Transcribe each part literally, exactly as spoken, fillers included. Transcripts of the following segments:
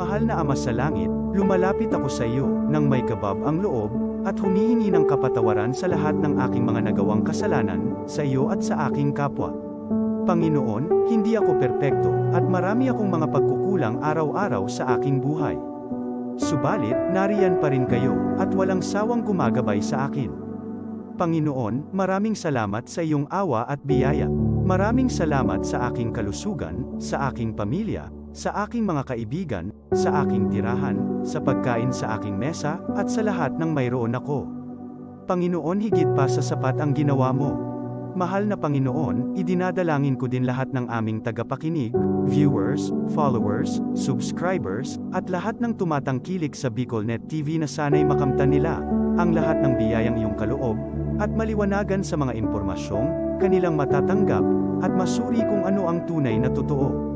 Mahal na Ama sa Langit, lumalapit ako sa iyo nang may kabab ang loob at humihingi ng kapatawaran sa lahat ng aking mga nagawang kasalanan sa iyo at sa aking kapwa. Panginoon, hindi ako perpekto at marami akong mga pagkukulang araw-araw sa aking buhay. Subalit, nariyan pa rin kayo at walang sawang gumagabay sa akin. Panginoon, maraming salamat sa iyong awa at biyaya. Maraming salamat sa aking kalusugan, sa aking pamilya, sa aking mga kaibigan, sa aking tirahan, sa pagkain sa aking mesa, at sa lahat ng mayroon ako. Panginoon, higit pa sa sapat ang ginawa mo. Mahal na Panginoon, idinadalangin ko din lahat ng aming tagapakinig, viewers, followers, subscribers, at lahat ng tumatangkilik sa BicolNet T V na sana'y makamtan nila ang lahat ng biyayang iyong kaloob at maliwanagan sa mga impormasyong kanilang matatanggap at masuri kung ano ang tunay na totoo.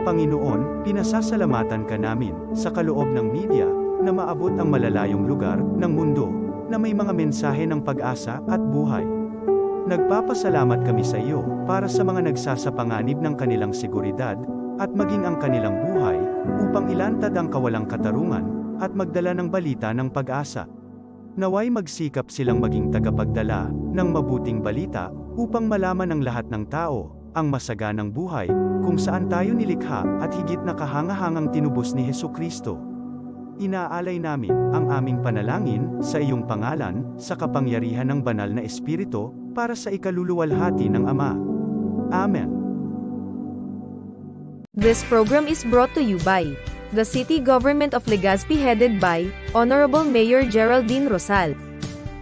Panginoon, pinasasalamatan ka namin sa kaloob ng media na maabot ang malalayong lugar ng mundo na may mga mensahe ng pag-asa at buhay. Nagpapasalamat kami sa iyo para sa mga nagsasapanganib ng kanilang seguridad at maging ang kanilang buhay upang ilantad ang kawalang katarungan at magdala ng balita ng pag-asa. Naway magsikap silang maging tagapagdala ng mabuting balita upang malaman ng lahat ng tao ang masaganang buhay kung saan tayo nilikha at higit na kahangahangang tinubos ni Jesu-Cristo. Inaalay namin ang aming panalangin sa iyong pangalan, sa kapangyarihan ng Banal na Espiritu, para sa ikaluluwalhati ng Ama. Amen. This program is brought to you by the City Government of Legazpi, headed by Honorable Mayor Geraldine Rosal,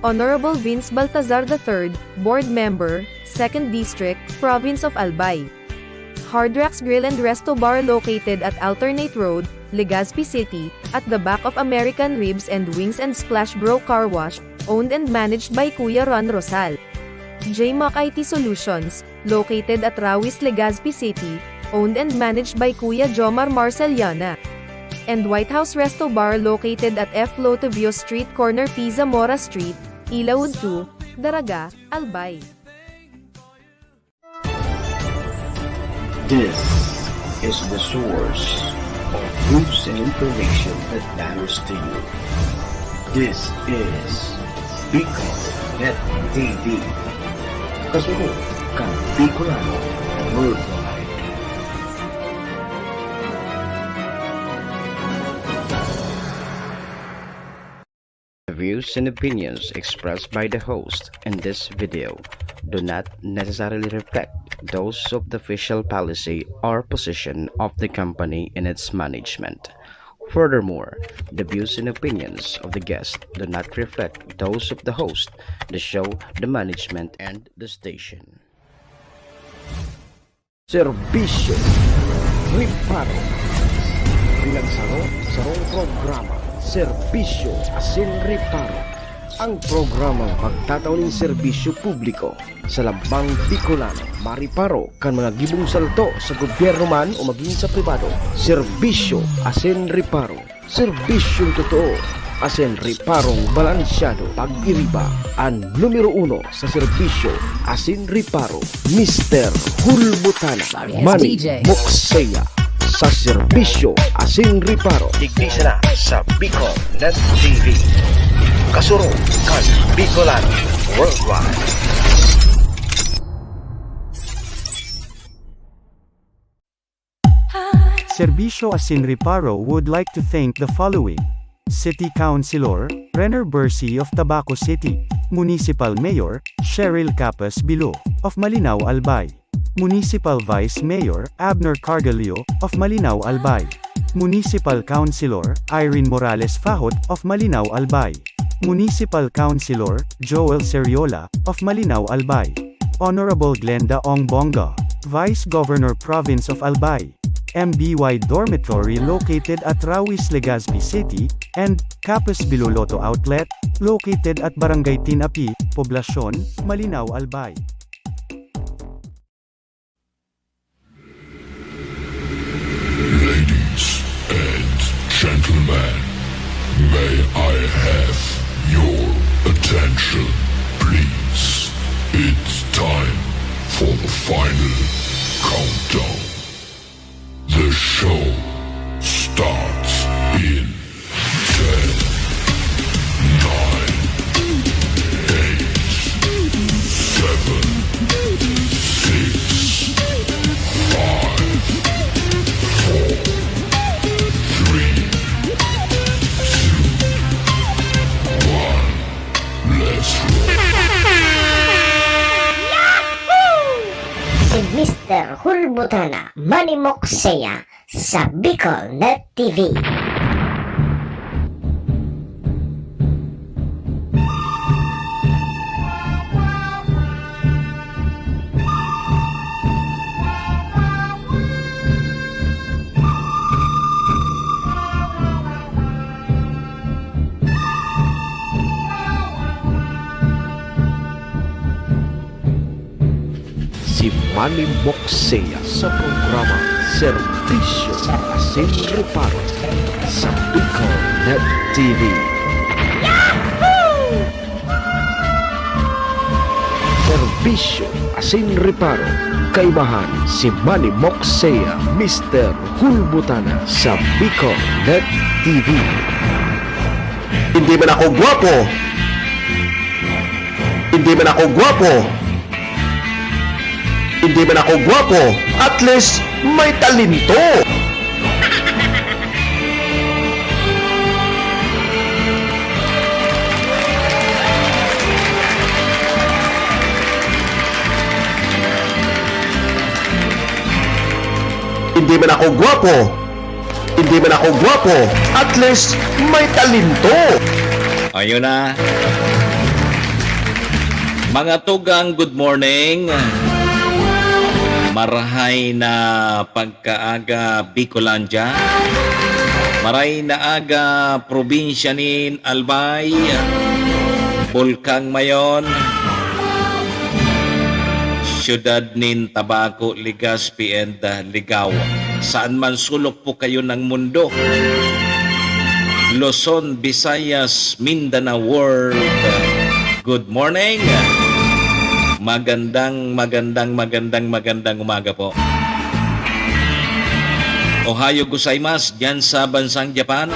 Honorable Vince Baltazar the third, Board Member, Second District, Province of Albay. Hard Rocks Grill and Resto Bar located at Alternate Road, Legazpi City, at the back of American Ribs and Wings and Splash Bro Car Wash, owned and managed by Kuya Ron Rosal. J Mac I T Solutions, located at Rawis, Legazpi City, owned and managed by Kuya Jomar Marceliana. And White House Resto Bar located at F Lotovio Street, corner P Zamora Street, Ilaud two, Daraga, Albay. This is the source of news and information that matters to you. This is Bicol Net T V. Kasunod kan Bicolano Worldwide. The views and opinions expressed by the host in this video do not necessarily reflect those of the official policy or position of the company and its management. Furthermore, the views and opinions of the guest do not reflect those of the host, the show, the management, and the station. Serbisyo, reparo. Bilang saro, sarong programa, serbisyo asin reparo. Ang programang magtatao nin serbisyo publiko sa lambang Bicolano, mareparo kan mga gibong salto sa gobyerno man o magin sa pribado. Serbisyo asin reparo. Serbisyong totoo asin reparong balansyado. Pag-iriba, an numero uno sa serbisyo asin reparo, Mister Hulbutana. Manny Mokseya sa serbisyo asin reparo. Digdi sana sa Bicol Net T V. Kasurog kan Bicolano Worldwide. Serbisyo asin reparo would like to thank the following: City Councilor Renner Bercy of Tabaco City, Municipal Mayor Cheryl Capas Bilo of Malinao, Albay, Municipal Vice Mayor Abner Cargallo of Malinao, Albay, Municipal Councilor Irene Morales Fahot of Malinao, Albay, Municipal Councilor Joel Seriola of Malinao, Albay, Honorable Glenda Ong Bonga, Vice Governor, Province of Albay, M B Y Dormitory located at Rawis, Legazpi City, and Capas Bilo Lotto Outlet, located at Barangay Tinapi, Poblacion, Malinao, Albay. Ladies and gentlemen, may I have your attention, please? It's time for the final countdown. The show starts Si Mister Hulbutana Manimok Seya sa Bicol Net T V. Si Manny Moksea sa programa Serbisyo asin Reparo sa Bicol Net T V. Serbisyo asin Reparo, kaibahan si Manny Moksea, Mister Hulbutana sa Bicol Net T V. Hindi man ako gwapo. Hindi man ako gwapo. Hindi man ako gwapo. At least, may talento. Hindi man ako gwapo. Hindi man ako gwapo, at least may talento. Ayun na. Mga tugang, good morning. Marahay na pagkaaga, Bicolandia. Maray na aga, probinsya nin Albay, Bulkang Mayon, siyudad nin Tabaco, Legazpi, and, ah, Ligao. Saan man sulok po kayo ng mundo, Luzon, Visayas, Mindanao World, good morning. Magandang, magandang, magandang, magandang umaga po. Ohayo gozaimasu, diyan sa bansang Japan.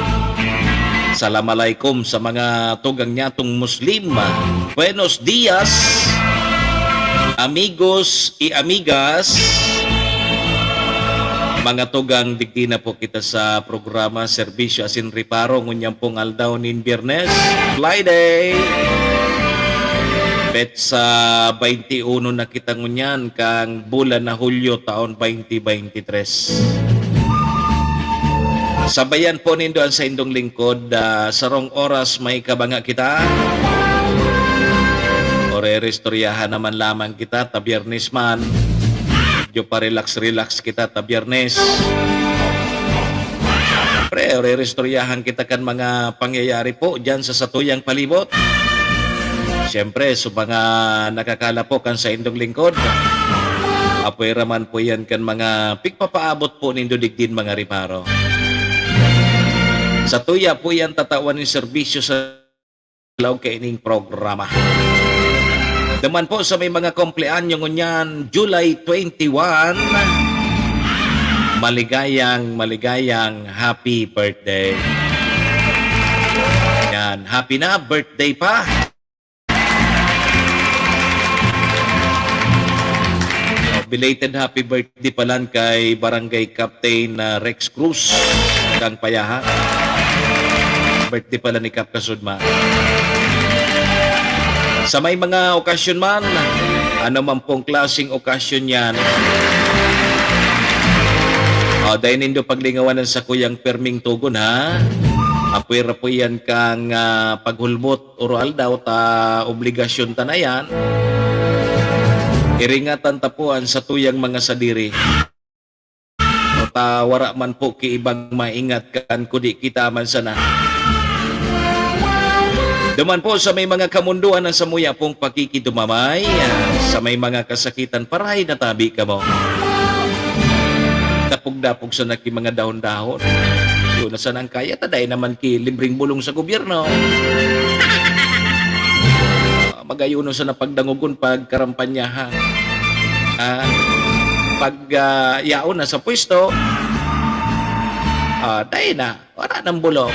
Salam alaikum sa mga tugang nyatong Muslim. Buenos dias, amigos y amigas. Mga tugang, digdi na po kita sa programa Serbisyo asin Reparo, ngunyan pong aldaw nin Biyernes, Friday. Petsa baynte uno na kita ngunyan kan bulan na Hulyo, taon baynte baynte tres. Sabayan po nindo an saindong lingkod, ah, sarong oras may kabanga kita. Oreristoryahan naman lamang kita, ta Biyernes man. Medyo pa-relax-relax kita, ta Biyernes. Siyempre, oreristoryahan kita kan mga pangyayari po diyan sa satuyang palibot. Siyempre, sa mga nakakala po kan saindong lingkod, apwera man po yan kan mga pigpapaabot po nindo digdin, mga reparo. Satuya po yan tatawan nin serbisyo sa laog kaining programa. Duman po sa may mga kumpleanyo ngunyan, July twenty-one, maligayang, maligayang happy birthday. Yan, happy na birthday pa. Belated happy birthday palan kay Barangay Captain, ah, Rex Cruz, kang Payaha. Birthday pala ni Kap Kasudma. Sa may mga okasyon man, ano man pong klaseng okasyon yan, ah, dai nindo paglingawan an sakuyang pirming togon, ha? Apwera po yan kang, ah, paghulbot oro-aldaw ta obligasyon ta na yan. Iringatan ta po an satuyang mga sadiri. O ta wara man po ki ibang maingat kan kudi kita man sana. Duman po sa may mga kamundoan na samuya pong pakikidumamay, sa may mga kasakitan, parahay na tabi kamo. Dapog-dapog sana ki mga dahon-dahon. Yun na sanang kaya, ta dai naman ki libreng bulong sa gobyerno. Ah, mag-ayuno sana pagdangogon, pagkarampanyahan. Ah, pag, ah, yaon na sa pwesto, ah, dai na. Wala nang bulong.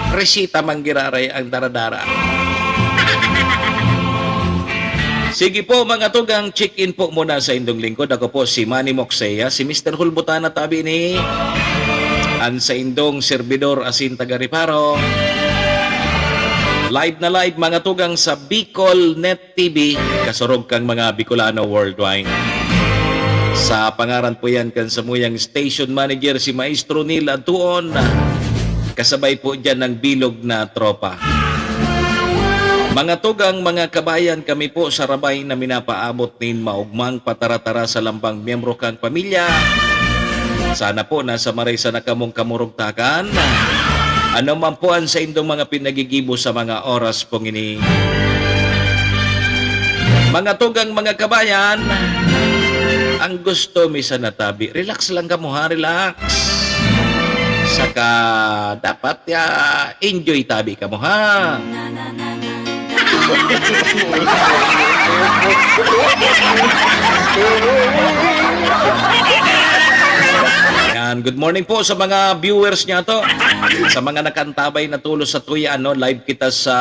Resita man giraray ang dara-dara. Sige po, mga tugang, check-in po muna sa indong lingkod. Ako po si Manny Moksea, si Mister Hulbutana tabi ni an saindong serbidor asin taga-reparo. Live na live, mga tugang, sa Bicol Net T V, kasurog kan mga Bicolano worldwide. Sa pangaran po yan kan samuyang station manager, si Maestro Neil Adtuon, kasabay po dyan ng bilog na tropa. Mga tugang, mga kabayan, kami po sarabay na minapaabot nin maugmang pataratara sa lambang miyembro kan pamilya. Sana po nasa maray sana kamong kamurugtakan. Ano man po ang saindong mga pinagigibo sa mga oras pong ini. Mga tugang, mga kabayan, ang gusto mi sana tabi. Relax lang kamo, ha? Relax. Saka dapat, ah, enjoy tabi kamo, ha? Yan. Good morning po sa mga viewers niya to. Sa mga nakantabay na tulos sa tuya, ano, live kita sa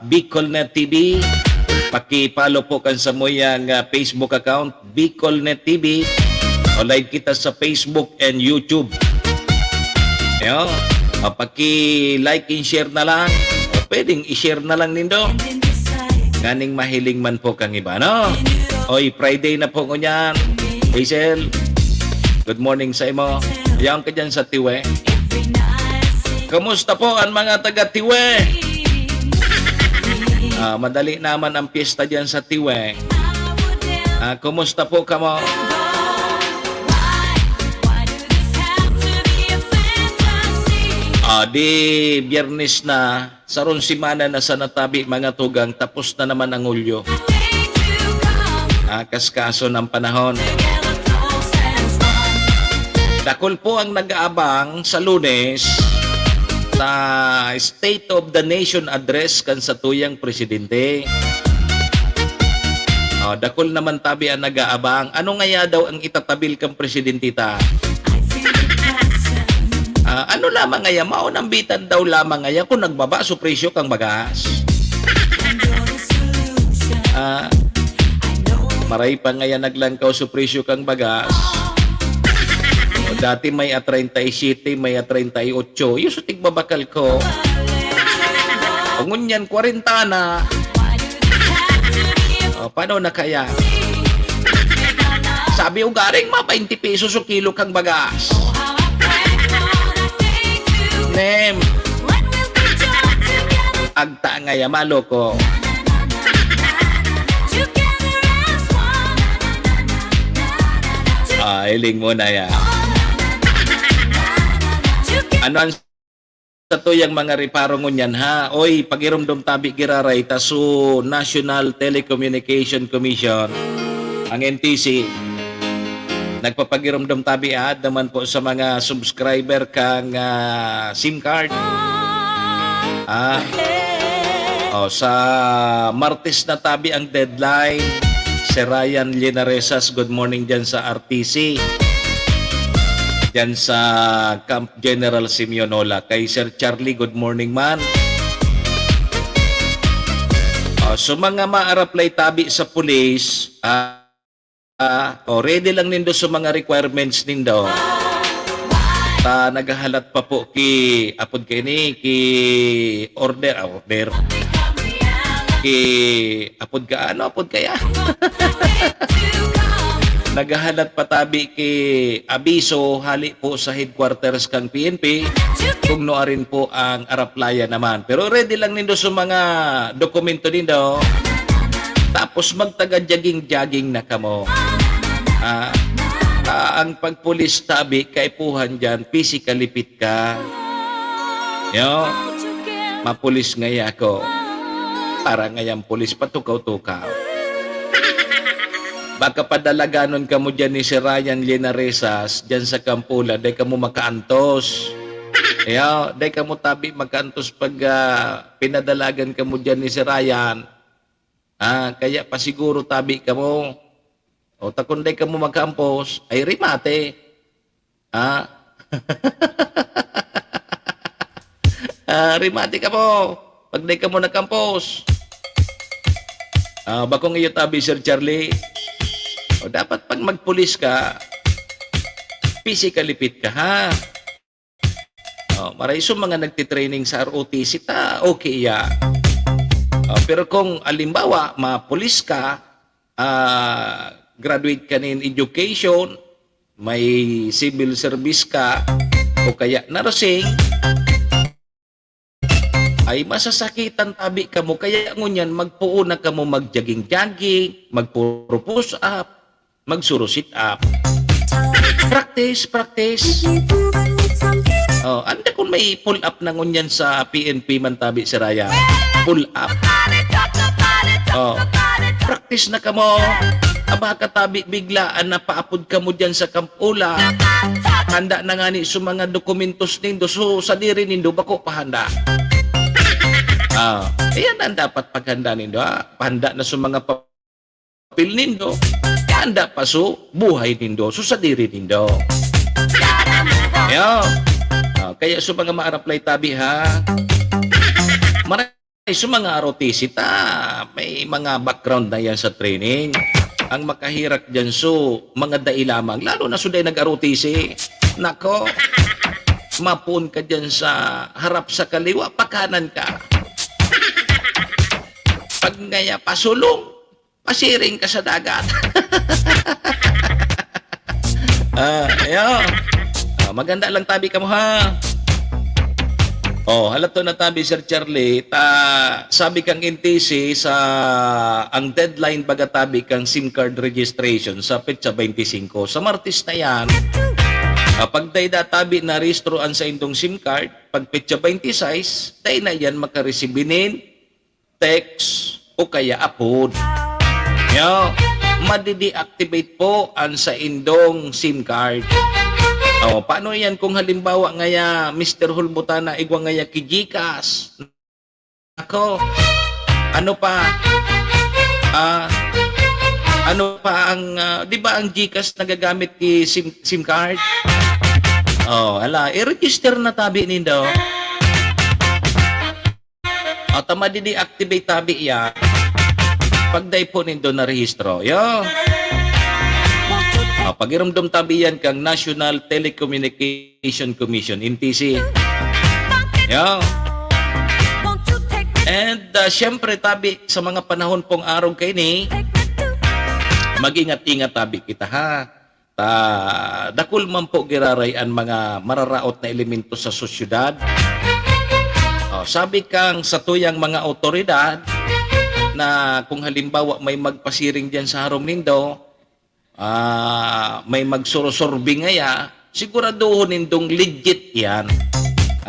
Bicol Net T V. Paki-follow po kan samuyang, ah, Facebook account, Bicol Net T V. O live kita sa Facebook and YouTube. Yo. O, paki-like and share na lang. O, pwedeng i-share na lang nindo. Nganing mahiling man po kang iba, no? Oy, Friday na po ngunyan. Hazel, good morning sa imo. Yaon ka dyan sa Tiwe. Kumusta po ang mga taga Tiwe? Ah, madali naman ang piyesta dyan sa Tiwe. Ah, kumusta po kamo? Ah, di Biyernes na, sarong semana na sana tabi, mga tugang, tapos na naman ang Hulyo. Ah, kaskaso ng panahon. Dakul po ang nag-aabang sa Lunes sa State of the Nation Address kan satuyang presidente. Oh, dakul naman tabi ang nag-aabang. Ano ngaya daw ang itatabil kan presidente ta? Ah, ano lamang ngaya? Maunambitan daw lamang ngaya kung nagbaba so presyo kan bagas. Ah, maray pa ngaya naglangkaw so presyo kan bagas. O, dati may a treinta y siete, may a treinta y ocho. Yung sa tigbabakal ko. O, ngunyan, kwarenta na. O, paano na kaya? Sabi ko, garing ma, twenty pesos o kilo kang bagas. Nem. Agta ngaya, maloko. Ah, hiling mo na yan. Ano ang satuyang mga reparo ngunyan, ha? Oy, pagiromdom tabi giraray ta su National Telecommunication Commission, ang N T C. Nagpapagiromdom tabi, ah, naman po sa mga subscriber kang, ah, SIM card. Ah. Oh, sa Martes na tabi ang deadline. Si Ryan Linaresas, good morning dyan sa R T C. Dyan sa Camp General Simeonola. Kay Sir Charlie, good morning man. Oh, so, mga ma-apply tabi sa pulis, ah, ah, oh, ready lang nindo sa mga requirements nindo. Ta naghahalat pa po ki, apod kaini, ki order, ah, order. Ki, apod ka, ano, apod kaya? Naghahalat pa tabi ki abiso hali po sa headquarters kang P N P, kung nuarin po ang araplaya naman. Pero ready lang nindo sa mga dokumento nindo. Tapos magtaga-jogging-jogging na kamo. Ah, ah, ang pagpulis tabi, kaipuhan dyan, physically fit ka. Yo, mapulis ngaya ako. Para ngayang pulis, patukaw-tukaw. Baka padalaganon kamo dyan ni Sir Ryan Linaresas, dyan sa Kampula, dai kamo makaantos. Yo, dai kamo tabi makaantos pag, ah, pinadalagan kamo dyan ni Sir Ryan. Ah, kaya pasiguro tabi kamo. O, ta kun dai kamo makaantos, ay rimate. Ah. Ah, rimate kamo. Pag dai kamo nakaantos. Ah, bakong iyo tabi, Sir Charlie. O, dapat pag magpulis ka, physically fit ka, ha? Oh, maray so mga nagtitraining sa R O T C ta, okay ya. Ah, pero kung halimbawa, mapulis ka, ah, graduate ka nin education, may civil service ka, o kaya nursing, ay masasakitan tabi kamo. Kaya ngunyan, magpoon na kamo mag-jogging-jogging, magpuro push-up, magsuro sit-up. Practice, practice. Oh, anda kung may pull-up na ngunyan sa P N P man tabi si Raya. Pull-up. Oh, practice na kamo. Aba ka tabi, biglaan na paapod kamo dyan sa Camp Ula. Handa na ngani sa mga dokumentos nindo. So, sadiri nindo, bako pa handa. Ah, ayan ang dapat paghanda nindo, ha? Pahanda na sa mga pa- papel nindo, handa pa so buhay nindo, so sadiri nindo. Yo. Ah, kaya sa mga ma-apply tabi, ha, maray sa mga R O T C ta, may mga background na yan sa training. Ang makahirak dyan, so, mga dai lamang, lalo na so dai nag-R O T C. Nako, mapuon ka dyan sa harap sa kaliwa, pakanan ka. Pag ngaya pasulong, pasiring ka sa dagat. Ah, ayo. Ah, maganda lang tabi kamo, ha? Oh, halato na tabi, Sir Charlie. Ta, sabi kang N T C, sa, ang deadline baga tabi kang sim card registration sa petsa twenty-five. Sa Martes na yan, ah, pag dai da tabi na rehistro an saindong sim card, pag petsa twenty-six, dai na yan makaresibi nin text o kaya apod. Yo, made-deactivate po ang saindong sim card. Oh, paano yan kung halimbawa ngaya, Mister Hulbutana, igwa ngaya ki GCash? Ako, ano pa? Ah, ano pa ang, ah, di ba ang GCash nagagamit ki sim, sim card? Oh, ala, i-register na tabi nindo. At made-deactivate tabi yan. Pag dai po nindo narehistro. Yo. Ah, pag-irumdom tabi yan kang National Telecommunication Commission, N T C. Yo. And, ah, syempre, tabi, sa mga panahon pong arog kaini, mag-ingat-ingat tabi kita, ha? Ta, dakul man po giraray an mga mararaot na elemento sa sosyedad. Oh, sabi kang satuyang mga awtoridad na kung halimbawa may magpasiring diyan sa harong nindo, ah, may magsurusurbi ngaya, siguraduhon nindong legit yan.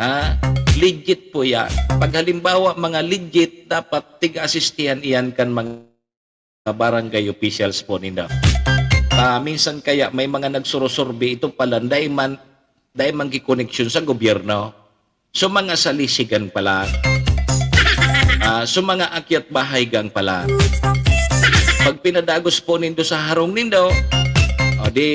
Ha? Legit po yan. Pag halimbawa, mga legit, dapat tig-asistihan iyan kan mga barangay officials po ninda. Ah, minsan kaya may mga nagsurusurbi, ito pala, dai man, dai man kikoneksyon sa gobyerno. So, mga salisigan pala. Ah, so, mga akyat bahay gang pala. Pag pinadagos po nindo sa harong nindo, o di,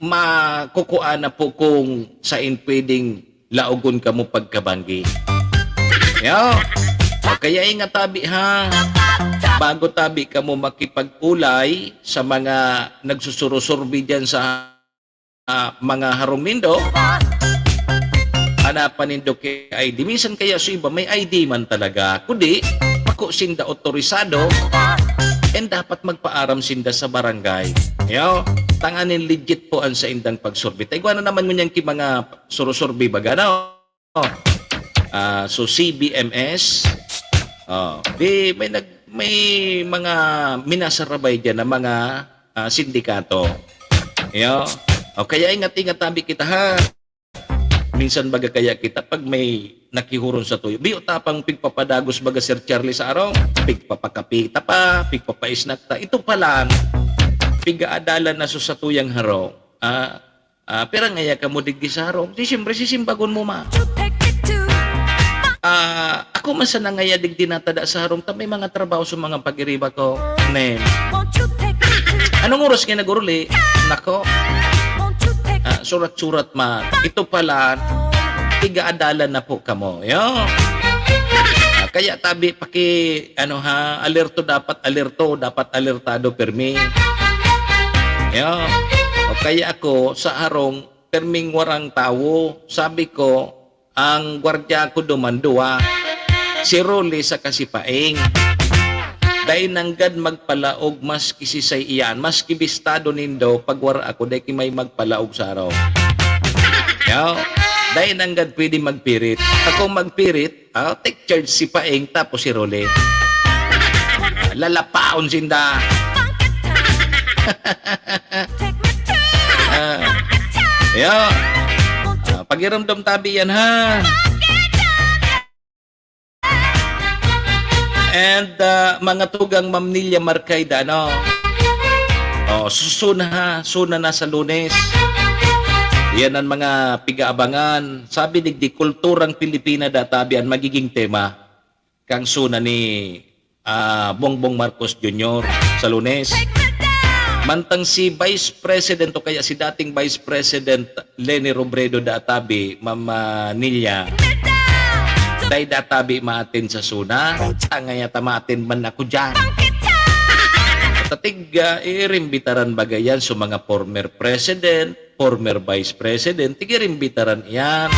makukuha na po kung sain pwedeng laogon kamo pagkabanggi. Yo. O, kaya ingat tabi, ha. Bago tabi kamo makipag-ulay sa mga nagsusurusurbi diyan sa, ah, mga harong nindo, hanapan nindo ki I D. Minsan kaya sa iba may I D man talaga, kundi bako sinda otorisado, and dapat magpaaram sinda sa barangay. Yo, tanganing legit po ang saindang pagsurbi. Ta igwa na naman ngunyan ki mga surusurbi baga, no? Ah, so, C B M S, oh, di may nag-, may mga minasarabay diyan na mga, ah, sindikato. Yo. O kaya ingat-ingat tabi kita, ha. Minsan baga kaya kita pag may nakihuron sa tuyo. Biyo tapang pigpapadagos baga, Sir Charlie, sa arong, pigpapakapita pa, pigpapaisnak ta. Ito pala, pigaadalan na so satuyang harong. Ah, ah, pira ngaya kamo digdi sa harong? Di siyempre, sisimbagon mo ma. Ah, ako man sana ngaya digdi natada sa harong ta may mga trabaho sa mga pag-iriba ko. Nen. Anong oras nga nag-uruli? Nako. Ah, surat-surat man. Ito pala, pigaadalan na po kamo. Yo. Ah, kaya tabi, paki, ano ha, alerto dapat, alerto, dapat alertado, permi. Yo. O kaya ako, sa harong, perming warang tawo. Sabi ko, ang gwardiya ko duman, duwa. Si Rolly saka si Paeng. Dai nanggad magpalaog maski si Say iyan, maski bistado nindo, pag wara ako, dai ki may magpalaog sa araw. Yo, dai nanggad pwede magpirit. Ako magpirit, ah, take charge si Paeng tapos si Rolly. Lalapaon sinda. Ah, yo. Ah, pagirumdom tabi yan, ha? And, ah, mga tugang Ma'am Nilia Marcaida, ano? Oh, su-, suna ha, suna na sa Lunes. Yan ang mga pigaabangan. Sabi digdi, kulturang Pilipina databi an magiging tema kang suna ni, ah, Bongbong Marcos Junior sa Lunes. Mantang si Vice President o kaya si dating Vice President Leni Robredo databi, Ma'am, ah, Nilia, dai databi maatin sa suna. Tangay ata maatin man ako diyan. Tatig, ah, iirimbitaran baga yan sa mga former president, former vice president, tig-iirimbitaran yan.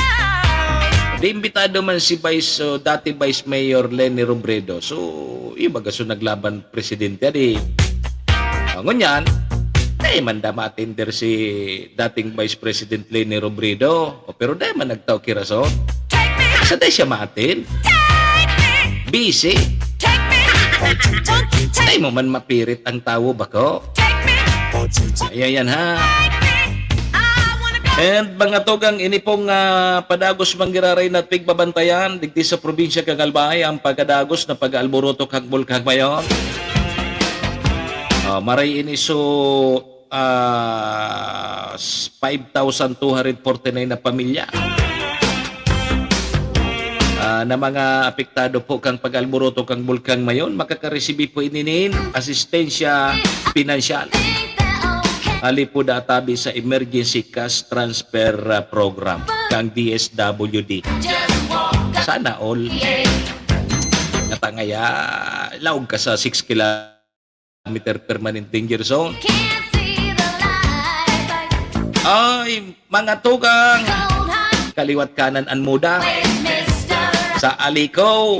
Di imbitado man si Vice, o dati Vice Mayor Leni Robredo. So, iba gaso naglaban presidente, di. Ah, ngunyan, dai man da ma-attender si dating Vice President Leni Robredo. O, pero dai man nagtao ki rason. Sa dai siya ma-attend? Busy. Dai mo man mapirit ang tawo, bako? Ayan yan, ha? And mga tugang, ini pong, ah, padagos manggiraray na pigbabantayan, digdi sa probinsya kan Albay, ang pagkadagos na pag-aalburuto kan Bulkang Mayon. Ah, maray ini so, ah, s-, five thousand two hundred forty-nine na pamilya, ah, na mga apektado po kang pag-alboroto kang Bulkang Mayon, makakaresibi po ini nin asistensya pinansyal. Hali po databi sa emergency cash transfer, ah, program kang D S W D. Sana all. Natangaya, laog ka sa six kilometer permanent danger zone. Ay, mga tugang! Kaliwat kanan an muda. Sa Alico.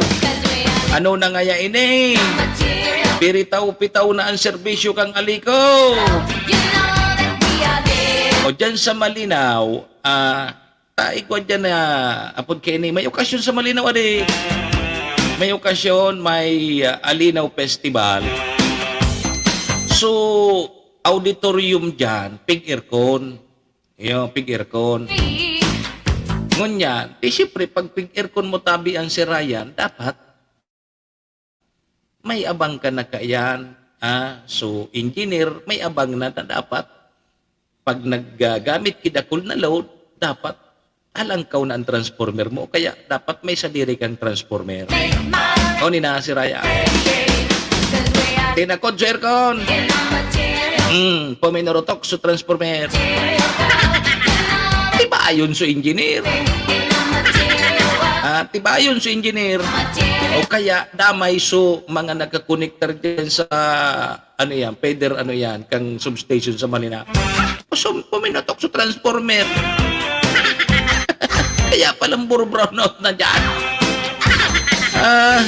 Ano na ngaya ini? Piritaw-pitaw na ang serbisyo kang Alico. O dyan sa Malinaw, ah, ta, igwa dyan na, apod kaini, may okasyon sa Malinaw, adi. May okasyon, may, ah, Alinaw Festival. So, auditorium dyan, pig-aircon. Iyo, pig-aircon. Ngunyan, di siyempre, pag pig-aircon mo tabi ang sirayan, dapat may abang ka na kaiyan, ah. So, engineer, may abang na, na dapat pag naggamit ki dakul na load, dapat alangkaw na ang transformer mo. Kaya dapat may sadiri kang transformer. O, ni na si Raya. Tinakod sa aircon. Hmm, puminurutok sa transformer. Tibayon sa engineer. Ah, tibayon sa engineer. O kaya damay sa mga nagkakonektar dyan sa, ano yan, feeder, ano yan, kang substation sa Malinaw. Sum-, puminutok sa transformer. Kaya palang buro-brownout na dyan. Ah,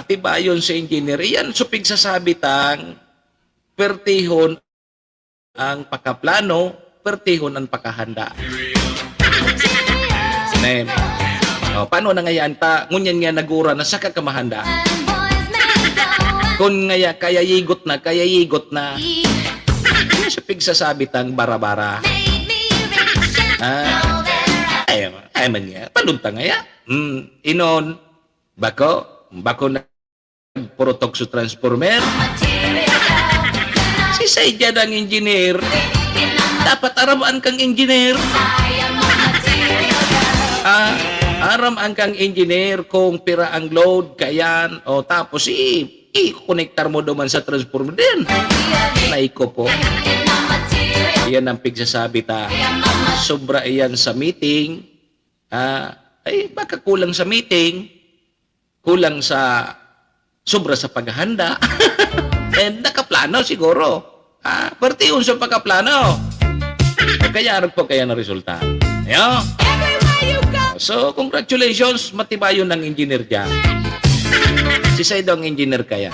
at tibayon sa engineer. Iyan, so pigsasabi tang pertihon ang pakaplano, pertihon ang pakahanda. Amen. O, paano na ngayaan ta? Ngunyan nga nag-uran na saka ka mahanda. Kun ngaya, kaya yigot na, kaya yigot na. Sa pigsasabi tang bara-bara. Ah, ay, ay man nga. Palunta ngaya. Hmm, inon, bako, bako na purutok sa transformer. Si Saydyan ang engineer. Dapat aram an kang engineer. Ah, aram an kang engineer kung pira ang load, kayan, o tapos i-, i-connectar mo duman sa transformer din. Nay ko po. Yan ang pigsasabi ta. Sobra iyan sa meeting. Ah, ay, baka kulang sa meeting. Kulang sa, sobra sa paghahanda. And nakaplano siguro. Ah, pertihon sa pagkaplano. Kaya ano po kaya na resulta? Yo? Everywhere you go, So, congratulations, matibayon ang engineer dyan. Si Saido ang engineer kaya.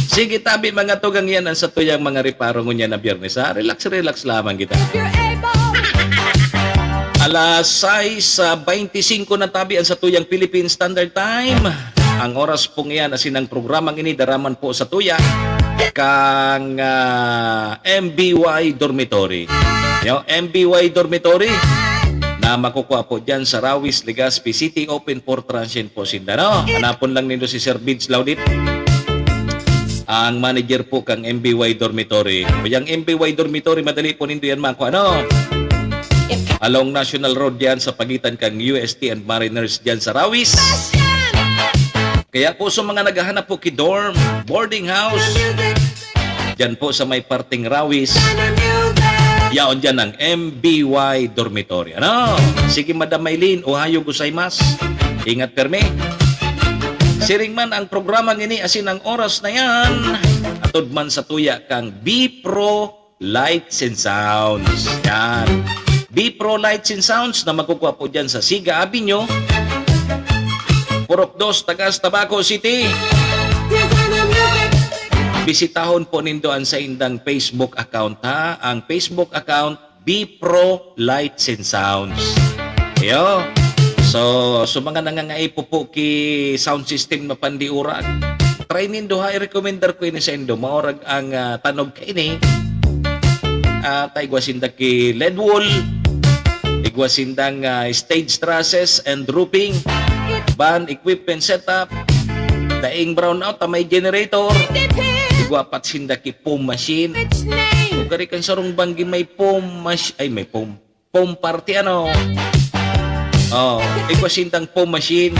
Sige, tabi, mga tugang, yan ang satuyang mga reparo ngunyan na Biyernes, ha? Relax, relax lamang kita. Alas sais, ah, baynte singko na, tabi, ang satuyang Philippine Standard Time. Ang oras pong iyan, asin ang programang ini, daraman po sa tuya kang, ah, M B Y Dormitory. Yo, M B Y Dormitory na makukuha po dyan sa Rawis, Legazpi City. Open for transient po sinda, no? Hanapon lang nindo si Sir Bids Laudit, ang manager po kang M B Y Dormitory. Kuyang M B Y Dormitory, madali po nindo yan makuha, no? Along National Road yan sa pagitan kang U S T and Mariners dyan sa Rawis. Kaya po sa mga naghahanap po ki dorm, boarding house, dyan po sa may parting Rawis, yaon dyan ang M B Y Dormitory. Ano? Sige, Madam Maylene, ohayo gozaimasu. Ingat permi. Siring man ang programang ini, asin ang oras na yan, atod man sa tuya kang B Pro Lights and Sounds. Yan. B Pro Lights and Sounds na makukuha po dyan sa Siga Avenue, Purok dos, Tagas, Tabaco City. Bisitahon po nindo ang saindang Facebook account, ha? Ang Facebook account, B Pro Lights and Sounds. Iyo. So, sa mga nangangaipo po ki sound system na pandiurag, try nindo, ha, i-recommendar ko ini sa indo. Maorag ang, ah, tanog kaini. Ah, ta igwa sinda ki L E D wall, igwa sindang, ah, stage trusses and roofing, band equipment setup, daing brownout ta may generator, igwa pat sinda ki foam machine. Kung gari kan sarong banggi may foam mach-, ay, may foam, foam party, ano? Oh, igwa sindang foam machine.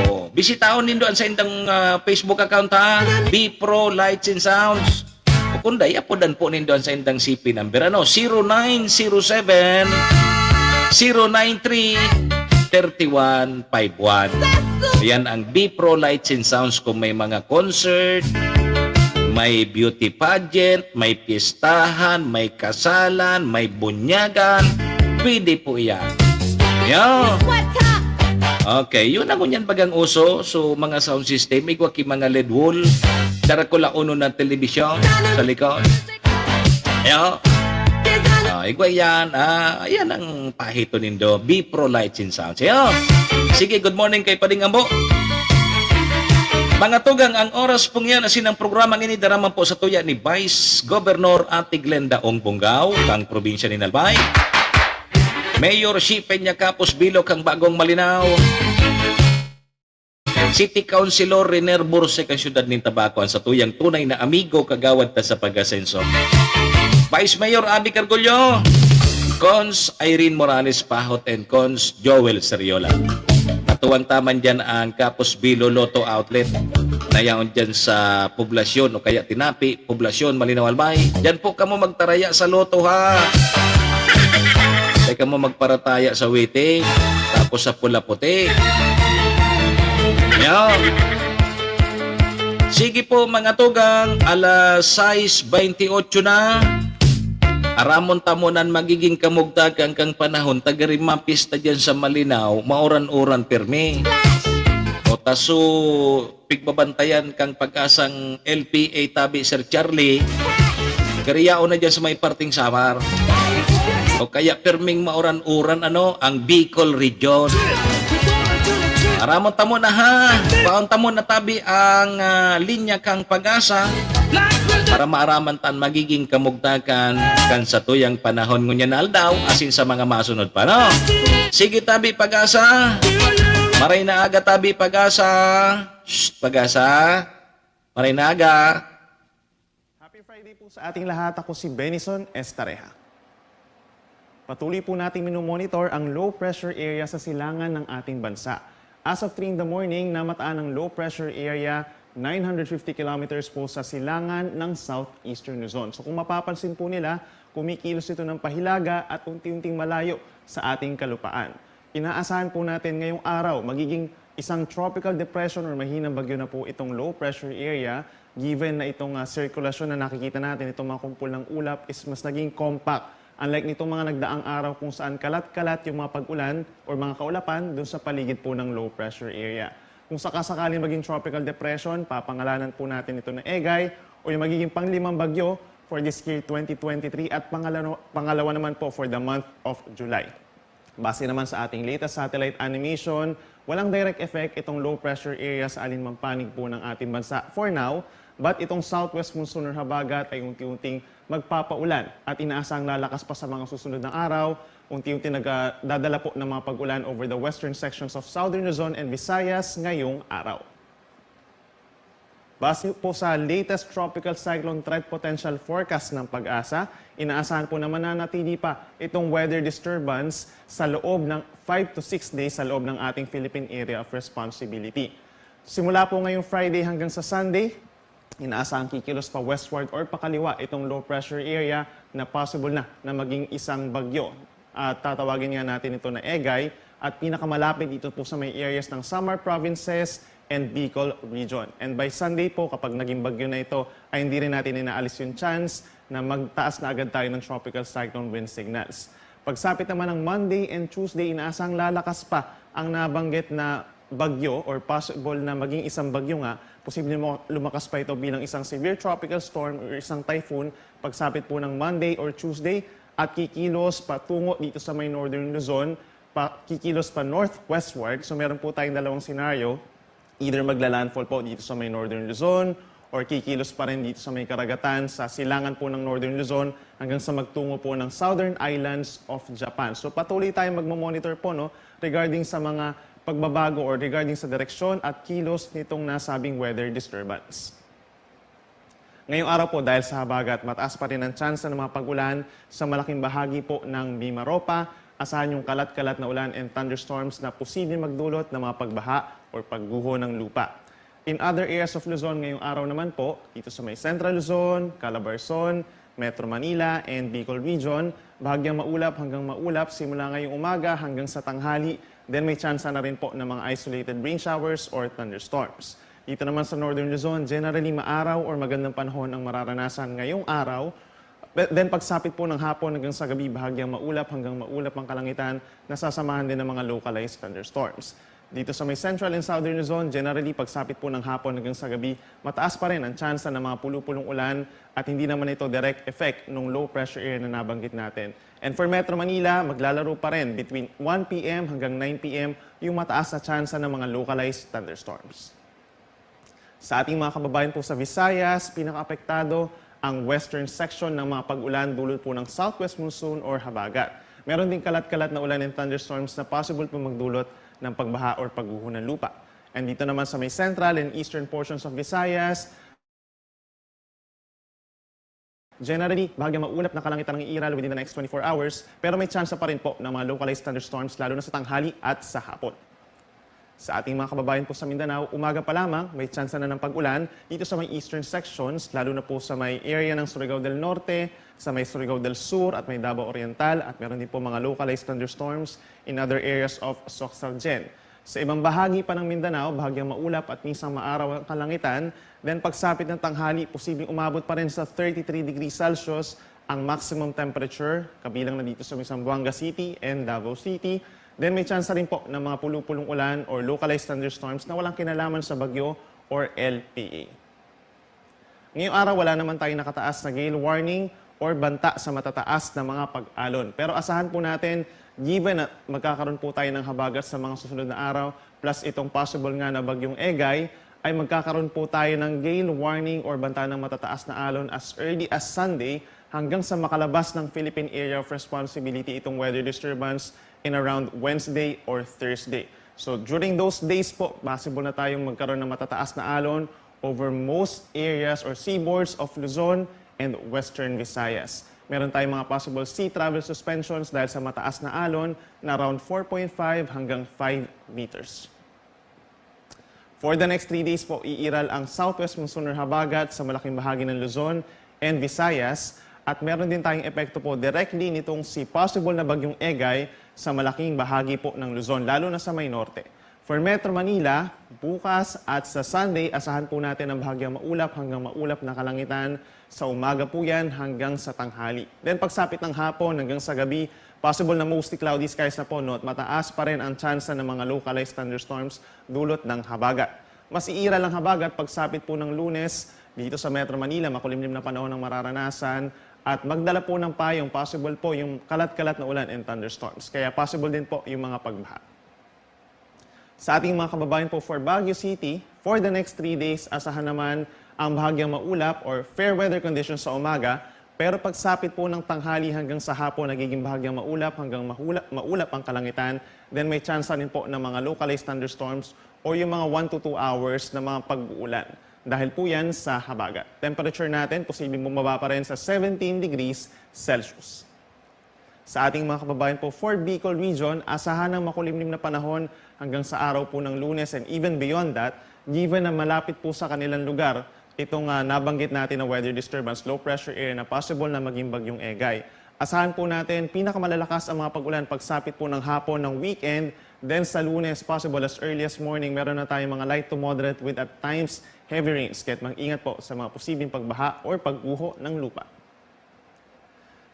Oh, bisitahon nindo ang saindang, ah, Facebook account, ha? B Pro Lights and Sounds. O kung dai, apodan po nindo ang saindang C P number, ano? Zero nine zero seven, zero nine three, thirty one five one. Ayan ang B Pro Lights and Sounds kung may mga concert, may beauty pageant, may piyestahan, may kasalan, may bunyagan. Pwede po yan. Yan. Okay, yun ang ngunyan bagang uso. So, mga sound system, igwa ki mga L E D wall, darakula uno na telebisyon sa likod. Ayo. Ah, igwa yan. Ah, yan ang pahito nindo. B Pro Lights and Sounds. Ayo. Sige, good morning kay Pading Ambo. Mga tugang, ang oras pong yan, asin ang programang ini, daraman po sa tuya ni Vice Governor Ate Glenda Ong Bongao, kang probinsya ni Albay. Mayor Shi Peña Capos Bilo, kang Bagong Malinao. City Councilor Riner Burse, kang siyudad nin Tabaco, ang satuyang tunay na amigo, kagawad ta sa pag-asenso. Vice Mayor Abby Cargullo, Cons Irene Morales Pahot, and Cons Joel Seriola. Natuwang taman dyan ang Capos Bilo Lotto Outlet na yaon dyan sa poblasyon o kaya Tinapi, poblasyon, Malinao, Albay. Diyan po kamo magtaraya sa loto, ha? Di kamo magparataya sa waiting, tapos sa pula puti. Yan. Sige po, mga tugang, alas sais baynte-otso na. Aramon ta mo nan magiging kamugtakan kan panahon, ta gari mapista diyan sa Malinao, mauran-uran pirmi. O taso, pigbabantayan kang Pag-asang L P A tabi, Sir Charlie, gari yaon na diyan sa may parting Samar. O kaya pirming mauran-uran, ano, ang Bicol Region. Aramon ta mo na, ha? Baon ta mo na tabi ang, ah, linya kang Pag-asa para maaraman tan magiging kamugtakan kan satuyang panahon ngunyan na aldaw asin sa mga masunod pa, no? Sige, tabi Pag-asa. Maray na aga, tabi Pag-asa. Shh, Pag-asa. Maray na aga. Happy Friday po sa ating lahat. Ako si Benison Estareja. Patuloy po nating minomonitor ang low pressure area sa silangan ng ating bansa. As of three in the morning, namataan ang low pressure area nine hundred fifty kilometers po sa silangan ng Southeastern Luzon. So kung mapapansin po nila, kumikilos ito ng pahilaga at unti-unting malayo sa ating kalupaan. Inaasahan po natin ngayong araw, magiging isang tropical depression or mahinang bagyo na po itong low pressure area, given na itong, ah, sirkulasyon na nakikita natin, itong mga kumpol ng ulap, is mas naging compact Unlike nitong mga nagdaang araw kung saan kalat-kalat yung mga pag-ulan or mga kaulapan dun sa paligid po ng low pressure area. Kung sakasakaling maging tropical depression, papangalanan po natin ito na Egay o yung magiging panglimang bagyo for this year twenty twenty-three at pangalawa, pangalawa naman po for the month of July. Base naman sa ating latest satellite animation, walang direct effect itong low pressure area sa alinmang panig po ng ating bansa for now, but itong southwest monsoon or habagat ay unti-unting magpapaulan at inaasahang lalakas pa sa mga susunod na araw. Unti-unti nagdadala po ng mga pag-ulan over the western sections of southern Luzon and Visayas ngayong araw. Base po sa latest tropical cyclone threat potential forecast ng PAGASA, inaasahan po na mananatili pa itong weather disturbance sa loob ng five to six days sa loob ng ating Philippine Area of Responsibility. Simula po ngayong Friday hanggang sa Sunday, inaasahang kikilos pa westward or pakaliwa itong low pressure area na possible na na maging isang bagyo. At tatawagin nga natin ito na Egay at pinakamalapit dito po sa may areas ng Samar provinces and Bicol region. And by Sunday po, kapag naging bagyo na ito, ay hindi rin natin inaalis yung chance na magtaas na agad tayo ng tropical cyclone wind signals. Pagsapit naman ng Monday and Tuesday, inaasahang lalakas pa ang nabanggit na bagyo or possible na maging isang bagyo nga. Posible mo lumakas pa ito bilang isang severe tropical storm or isang typhoon pagsapit po ng Monday or Tuesday at kikilos patungo dito sa may Northern Luzon, pa, kikilos pa northwestward. So meron po tayong dalawang senaryo. Either magla-landfall po dito sa may Northern Luzon or kikilos pa rin dito sa may karagatan, sa silangan po ng Northern Luzon hanggang sa magtungo po ng Southern Islands of Japan. So patuloy tayong magmo-monitor po, no, regarding sa mga pagbabago or regarding sa direksyon at kilos nitong nasabing weather disturbance. Ngayong araw po, dahil sa habagat, mataas pa rin ang tsansa ng mga pag-ulan sa malaking bahagi po ng Mimaropa. Asahan yung kalat-kalat na ulan and thunderstorms na posibleng magdulot ng mga pagbaha or pagguho ng lupa. In other areas of Luzon, ngayong araw naman po, dito sa may Central Luzon, Calabarzon, Metro Manila, and Bicol Region, bahagyang maulap hanggang maulap simula ngayong umaga hanggang sa tanghali. Then may tsansa na rin po ng mga isolated rain showers or thunderstorms. Dito naman sa Northern Luzon, generally maaraw or magandang panahon ang mararanasan ngayong araw. But then pagsapit po ng hapon hanggang sa gabi, bahagyang maulap hanggang maulap ang kalangitan, nasasamahan din ng mga localized thunderstorms. Dito sa may Central and Southern Luzon, generally pagsapit po ng hapon hanggang sa gabi, mataas pa rin ang tsansa ng mga pulu-pulong ulan at hindi naman ito direct effect ng low pressure area na nabanggit natin. And for Metro Manila, maglalaro pa rin between one p m hanggang nine p m yung mataas na tsansa ng mga localized thunderstorms. Sa ating mga kababayan po sa Visayas, pinakaapektado ang western section ng mga pag-ulan dulot po ng southwest monsoon or habagat. Meron ding kalat-kalat na ulan and thunderstorms na possible po magdulot ng pagbaha or pagguho ng lupa. And dito naman sa may central and eastern portions of Visayas, generally, bahagyang maulap na kalangitan ang iiral within the next twenty-four hours, pero may tsansa pa rin po ng mga localized thunderstorms lalo na sa tanghali at sa hapon. Sa ating mga kababayan po sa Mindanao, umaga pa lamang may tsansa na ng pag-ulan dito sa may eastern sections, lalo na po sa may area ng Surigao del Norte, sa may Surigao del Sur at may Davao Oriental, at meron din po mga localized thunderstorms in other areas of Soc-Sargen. Sa ibang bahagi pa ng Mindanao, bahagyang maulap at minsang maaraw ang kalangitan. Then pagsapit ng tanghali, posibleng umabot pa rin sa thirty-three degrees Celsius ang maximum temperature, kabilang na dito sa may Zamboanga City and Davao City. Then may tsansa rin po ng mga pulu-pulong ulan or localized thunderstorms na walang kinalaman sa bagyo or L P A. Ngayong araw, wala naman tayong nakataas na gale warning or banta sa matataas na mga pag-alon. Pero asahan po natin, given na magkakaroon po tayo ng habagat sa mga susunod na araw, plus itong possible nga na bagyong Egay, ay magkakaroon po tayo ng gale warning or banta ng matataas na alon as early as Sunday hanggang sa makalabas ng Philippine Area of Responsibility itong weather disturbance in around Wednesday or Thursday. So during those days po, possible na tayong magkaroon ng matataas na alon over most areas or seaboards of Luzon and Western Visayas. Meron tayong mga possible sea travel suspensions dahil sa mataas na alon na around four point five hanggang five meters. For the next three days po, iiral ang southwest monsoon or habagat sa malaking bahagi ng Luzon and Visayas, at meron din tayong epekto po directly nitong si possible na bagyong Egay sa malaking bahagi po ng Luzon, lalo na sa may norte. For Metro Manila, bukas at sa Sunday, asahan po natin ang bahagyang maulap hanggang maulap na kalangitan. Sa umaga po yan hanggang sa tanghali. Then pagsapit ng hapon hanggang sa gabi, possible na mostly cloudy skies na po, no? At mataas pa rin ang tsansa ng mga localized thunderstorms dulot ng habagat. Mas iiral ang habagat pagsapit po ng Lunes dito sa Metro Manila. Makulimlim na panahon ang mararanasan at magdala po ng payong, possible po yung kalat-kalat na ulan and thunderstorms. Kaya possible din po yung mga pagbaha. Sa ating mga kababayan po for Baguio City, for the next three days, asahan naman ang bahagyang maulap or fair weather conditions sa umaga, pero pagsapit po ng tanghali hanggang sa hapon, nagiging bahagyang maulap hanggang mahula- maulap ang kalangitan. Then may tsansa rin po ng mga localized thunderstorms or yung mga one to two hours na mga pag-uulan. Dahil po yan sa habagat. Temperature natin, posibleng bumaba pa rin sa seventeen degrees Celsius. Sa ating mga kababayan po for Bicol Region, asahan ang makulimlim na panahon hanggang sa araw po ng Lunes and even beyond that, given na malapit po sa kanilang lugar itong ah, nabanggit natin na weather disturbance, low pressure area na possible na maging bagyong Egay. Asahan po natin, pinakamalalakas ang mga pag-ulan pagsapit po ng hapon ng weekend. Then sa Lunes, possible as early as morning, meron na tayong mga light to moderate with at times heavy rains. Kaya't mag-ingat po sa mga posibleng pagbaha or pagguho ng lupa.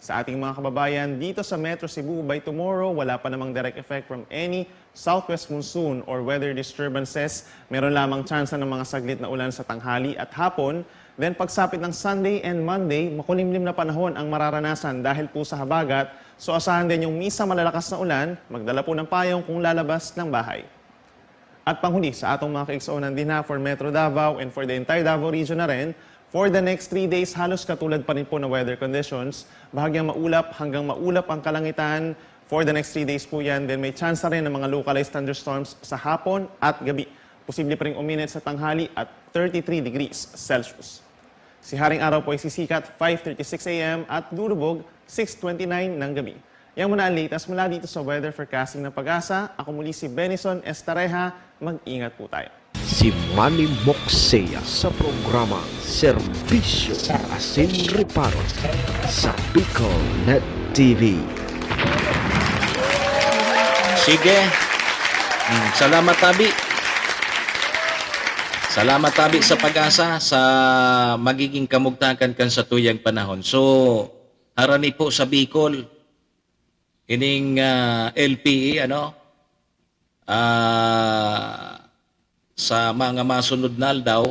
Sa ating mga kababayan dito sa Metro Cebu, by tomorrow, wala pa namang direct effect from any southwest monsoon or weather disturbances. Meron lamang tsansa ng mga saglit na ulan sa tanghali at hapon. Then pagsapit ng Sunday and Monday, makulimlim na panahon ang mararanasan dahil po sa habagat. So asahan din yung misa malalakas na ulan, magdala po ng payong kung lalabas ng bahay. At panghuli, sa atong mga kaigsuonan din ha, for Metro Davao and for the entire Davao region na rin, for the next three days, halos katulad pa rin po na weather conditions. Bahagyang maulap hanggang maulap ang kalangitan. For the next three days po yan, then may tsansa rin ng mga localized thunderstorms sa hapon at gabi. Posible pa rin uminit sa tanghali at thirty-three degrees Celsius. Si Haring Araw po ay sisikat five thirty-six a m at lulubog six twenty-nine ng gabi. Yan muna ang latest mula dito sa Weather Forecasting ng Pag-asa. Ako muli si Benison Estareja. Mag-ingat po tayo. Si Manny Moxea sa programa Serbisyo Asin Reparo sa Bicol Net T V. Sige. Hmm, salamat, Tabi. Salamat, Tabi, sa Pag-asa sa magiging kamugtakan kan sa tuyang panahon. So, harani po sa Bicol, ining ah, L P E, ano, ah, sa mga masunod na aldaw,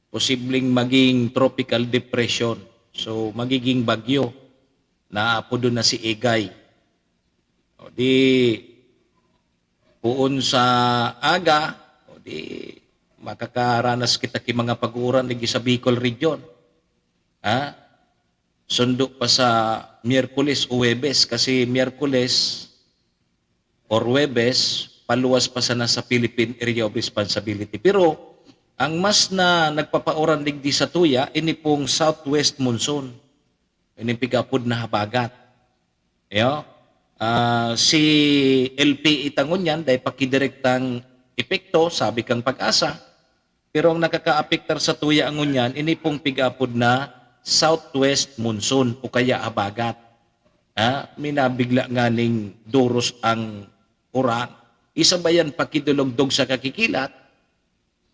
posibleng maging tropical depression. So, magiging bagyo na apodon na si Egay. O di, puon sa aga, o di, makakaranas kita ki mga pag-uuran ligi sa Bicol region. Ha? Sundo pa sa Miyerkules o Huwebes, kasi Miyerkules or Huwebes, paluwas pa sana sa Philippine Area of Responsibility. Pero ang mas na nagpapauran digdi sa tuya, ini pong southwest monsoon. Ini pigapod na habagat. Yo? Ah, si L P E ta ngunyan, dahil pakidirektang epekto, sabi kang Pag-asa, pero ang nakakaapektar sa tuya ngunyan, ini pong pigapod na southwest monsoon o kaya habagat. Ha? Minabigla nganing duros ang uran. Isa ba yan pakidulugdog sa kakikilat?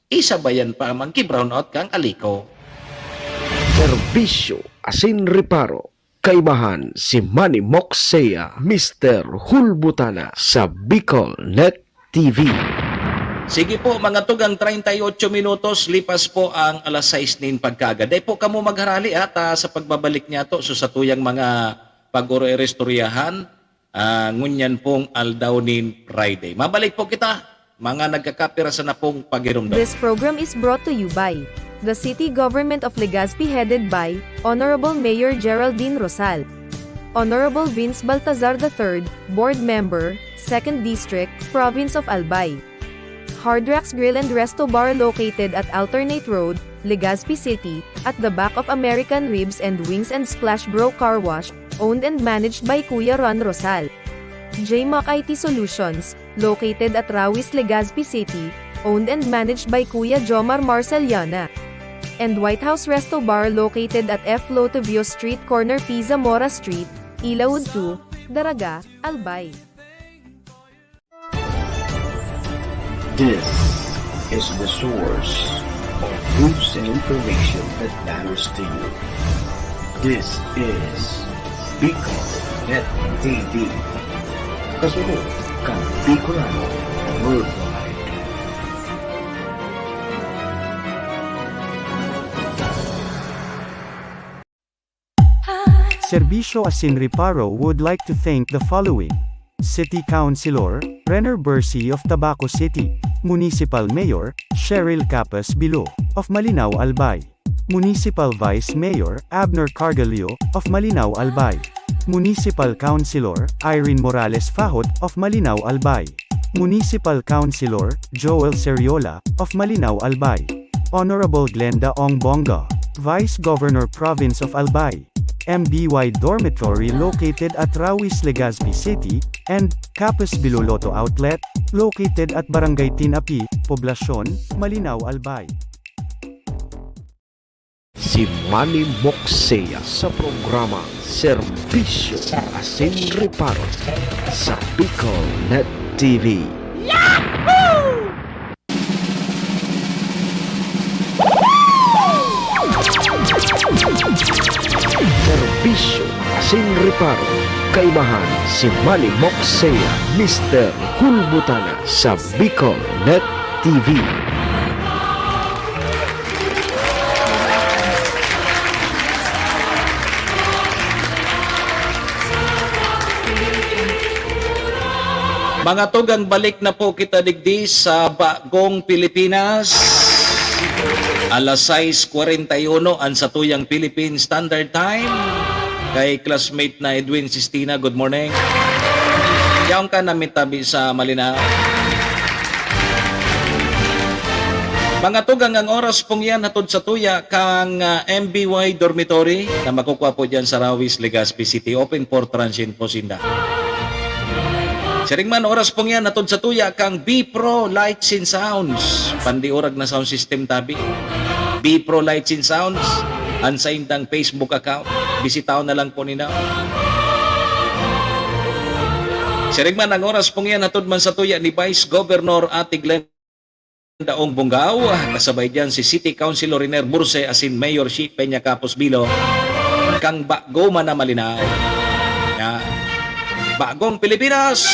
Isa ba yan pa magki-brownout kang aliko? Serbisyo asin reparo. Kaibahan si Manny Moxea, Mister Hulbutana sa Bicol Net T V. Sige po, mga tugang treinta y ocho minutos, lipas po ang alas sais nin pagkaaga. Dai po kamo magharali ha, ta sa pagbabalik niyato, so sa tuyang mga pag-oro-iristoryahan, ah, ngunyan pong aldaw nin Friday. Mabalik po kita, mga nagkakapira sa napong pagirumdom. This program is brought to you by the City Government of Legazpi, headed by Honorable Mayor Geraldine Rosal. Honorable Vince Baltazar the third, Board Member, Second District, Province of Albay. Hard Rocks Grill and Resto Bar, located at Alternate Road, Legazpi City, at the back of American Ribs and Wings and Splash Bro Car Wash, owned and managed by Kuya Ron Rosal. J Mac I T Solutions, located at Rawis, Legazpi City, owned and managed by Kuya Jomar Marceliana. And White House Resto Bar, located at F Lotovio Street, corner P Zamora Street, Ilaud two, Daraga, Albay. This is the source of news and information that matters to you. This is Bicol Net T V. Kasunod kan Bicolano Worldwide. Serbisyo asin Reparo would like to thank the following: City Councilor Renner Bercy of Tabaco City, Municipal Mayor Cheryl Capas Bilo of Malinao, Albay, Municipal Vice Mayor Abner Cargallo of Malinao, Albay, Municipal Councilor Irene Morales Fajot of Malinao, Albay, Municipal Councilor Joel Seriola of Malinao, Albay, Honorable Glenda Ong Bonga, Vice Governor, Province of Albay, M B Y Dormitory located at Rawis, Legazpi City, and Capas Bilo Lotto Outlet, located at Barangay Tinapi, Poblacion, Malinao, Albay. Si Manny Moksea sa programa Serbisyo asin Reparo sa Bicol Net T V. Serbisyo asin Reparo, kaibahan si Manny Moksea, Mister Hulbutana sa Bicol Net T V. Mga tugang, balik na po kita digdi sa bagong Pilipinas. Alas sais kwarenta y uno an satuyang Philippine Standard Time. Kay classmate na Edwin Sistina, good morning. Yaon ka na, mi tabi sa Malinao. Mga tugang, ang oras pong yan hatod satuya kang, ah, M B Y Dormitory na makukuha po dyan sa Rawis, Legazpi City. Open for transient po sinda. Siring man, oras pong yan hatod satuya kang B Pro Lights and Sounds. Pandiurag na sound system tabi. B Pro Lights and Sounds, an saindang Facebook account. Bisitahon na lang po ninda. Siring man, ang oras pong yan hatod man satuya ni Vice Governor Ate Glenda Ong Bongao, kasabay diyan si City Councilor Riner Burse asin Mayor Shi Peña Capos Bilo, kang Bago Man na Malinao. Ya. Bagong Pilipinas,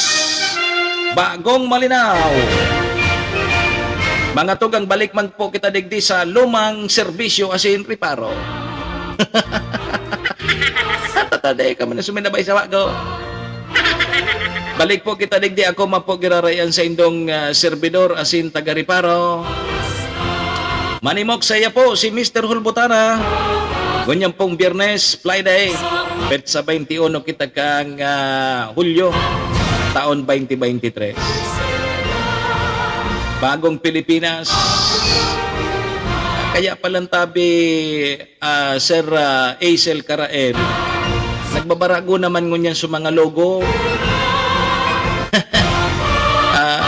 bagong Malinao. Mga tugang, balik man po kita digdi sa lumang serbisyo asin reparo. Tatadee ka man na suminabay sa bago. Balik po kita digdi, ako man po giraray an saindong, ah, serbidor asin taga-reparo. Manimok saiya po si Mister Hulbutana. Ngunyan pong Biyernes, Friday, petsa baynti uno kita kang, ah, Hulyo, taon baynti baynti tres. Bagong Pilipinas. Kaya palan tabi, ah, Sir, ah, Aisel Karael, nagbabarago naman ngunyan sa mga logo. Ah,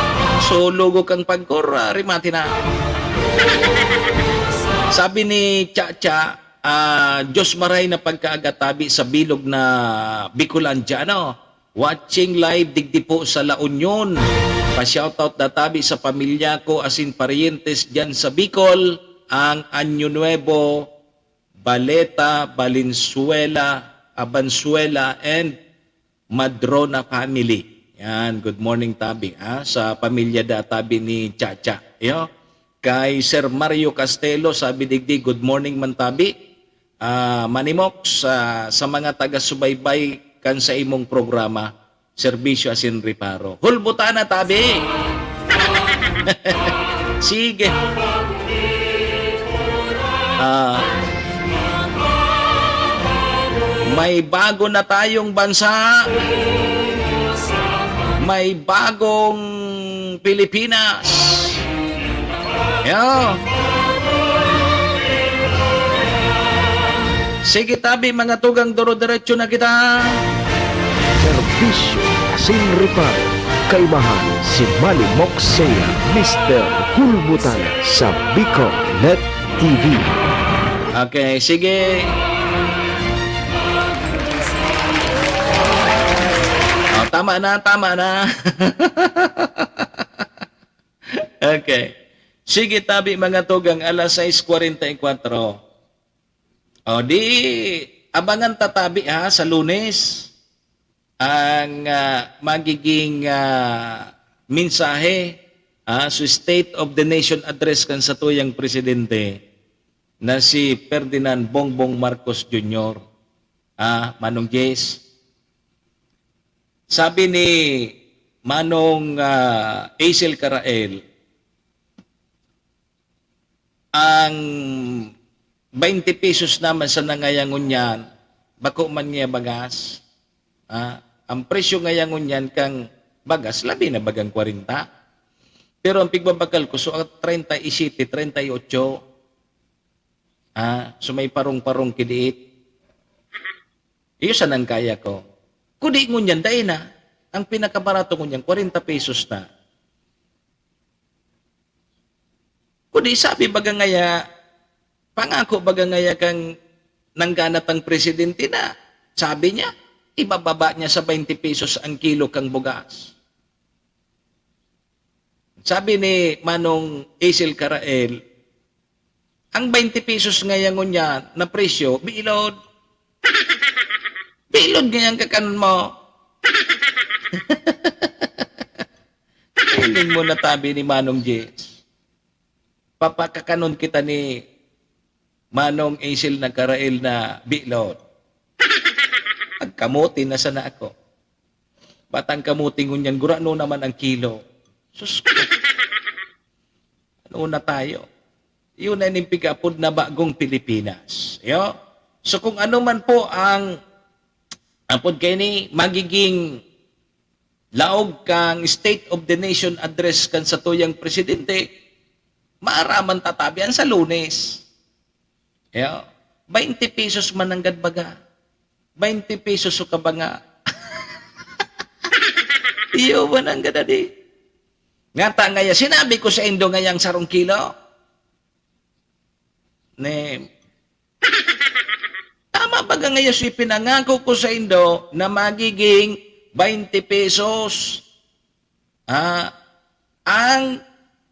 so, logo kang pagkor, ah, rimati na. Sabi ni Chacha, ah, Diyos maray na pagkaaga tabi sa bilog na Bicolandia, ano? Watching live digdi po sa La Union. Pa-shoutout na tabi sa pamilya ko asin paryentes diyan sa Bicol, ang Año Nuevo, Baleta, Balinsuela, Abansuela, and Madrona family. Yan, good morning tabi, ha, sa pamilya da tabi ni Chacha. Iyo. Kay Sir Mario Castelo, sabi digdi, "Good morning man tabi." Ah, Manimok, sa, sa mga taga-subaybay kan sa imong programa, serbisyo asin reparo. Hulbutana tabi! Sige. Ah, may bago na tayong bansa. May bagong Pilipinas. Yo. Sige tabi, mga tugang, duro-diretso na kita. Serbisyo asin reparo, kaibahan si Manny Moksea, Mister Hulbutana sa Bicol Net T V. Okay, sige. Oh, tama na, tama na. Okay. Sige, tabi, mga tugang, alas sais kwarenta y kwatro. O, di, abangan ta tabi, ha, sa Lunes, ang, ah, magiging, ah, mensahe, ah, sa State of the Nation Address kan satuyang presidente na si Ferdinand Bongbong Marcos Junior. Ah, Manong Jess, sabi ni Manong, ah, Aisel Carael, ang twenty pesos naman sana ngaya ngunyan, bako man niya bagas. Ah, ang presyo ngaya ngunyan kang bagas, labi na bagang kwarenta. Pero ang pigbabakal ko, so, treinta y siete, treinta y ocho. Ah, so may parong-parong kidiit. Iyo sanang kaya ko. Kudi ngunyan, dai na. Ang pinakabarato ngunyan, kwarenta pesos na. Kudi sabi baga ngaya, pangako baga ngaya kang nangganat ang presidente na, sabi niya, ibababa niya sa twenty pesos ang kilo kang bugas. Sabi ni Manong Aisel Carael, ang twenty pesos ngaya ngunyan na presyo, bilog. Bilog ngaya ang kakanon mo. Feeling mo na tabi ni Manong Jess. Papakakanon kita ni Manong Aisel Carael na bilog. Pagkamuti na sana ako. Batang kamuti ngunyan, gurano naman ang kilo. Sus ko. Ano na tayo? Yun na ning pig-apod na bagong Pilipinas. Yo? So kung ano man po ang apod kaini, magiging laog kang State of the Nation Address kan satuyang presidente, maaraman tatabian sa Lunes. Yo? Twenty pesos man nanggad baga. Twenty pesos so kabanga. Iyo ba nanggad adi? Ngata ngaya, sinabi ko sa indo ngayang sarong kilo? Ne, tama baga ngaya so ipinangako ko sa indo na magiging twenty pesos? Ah, ang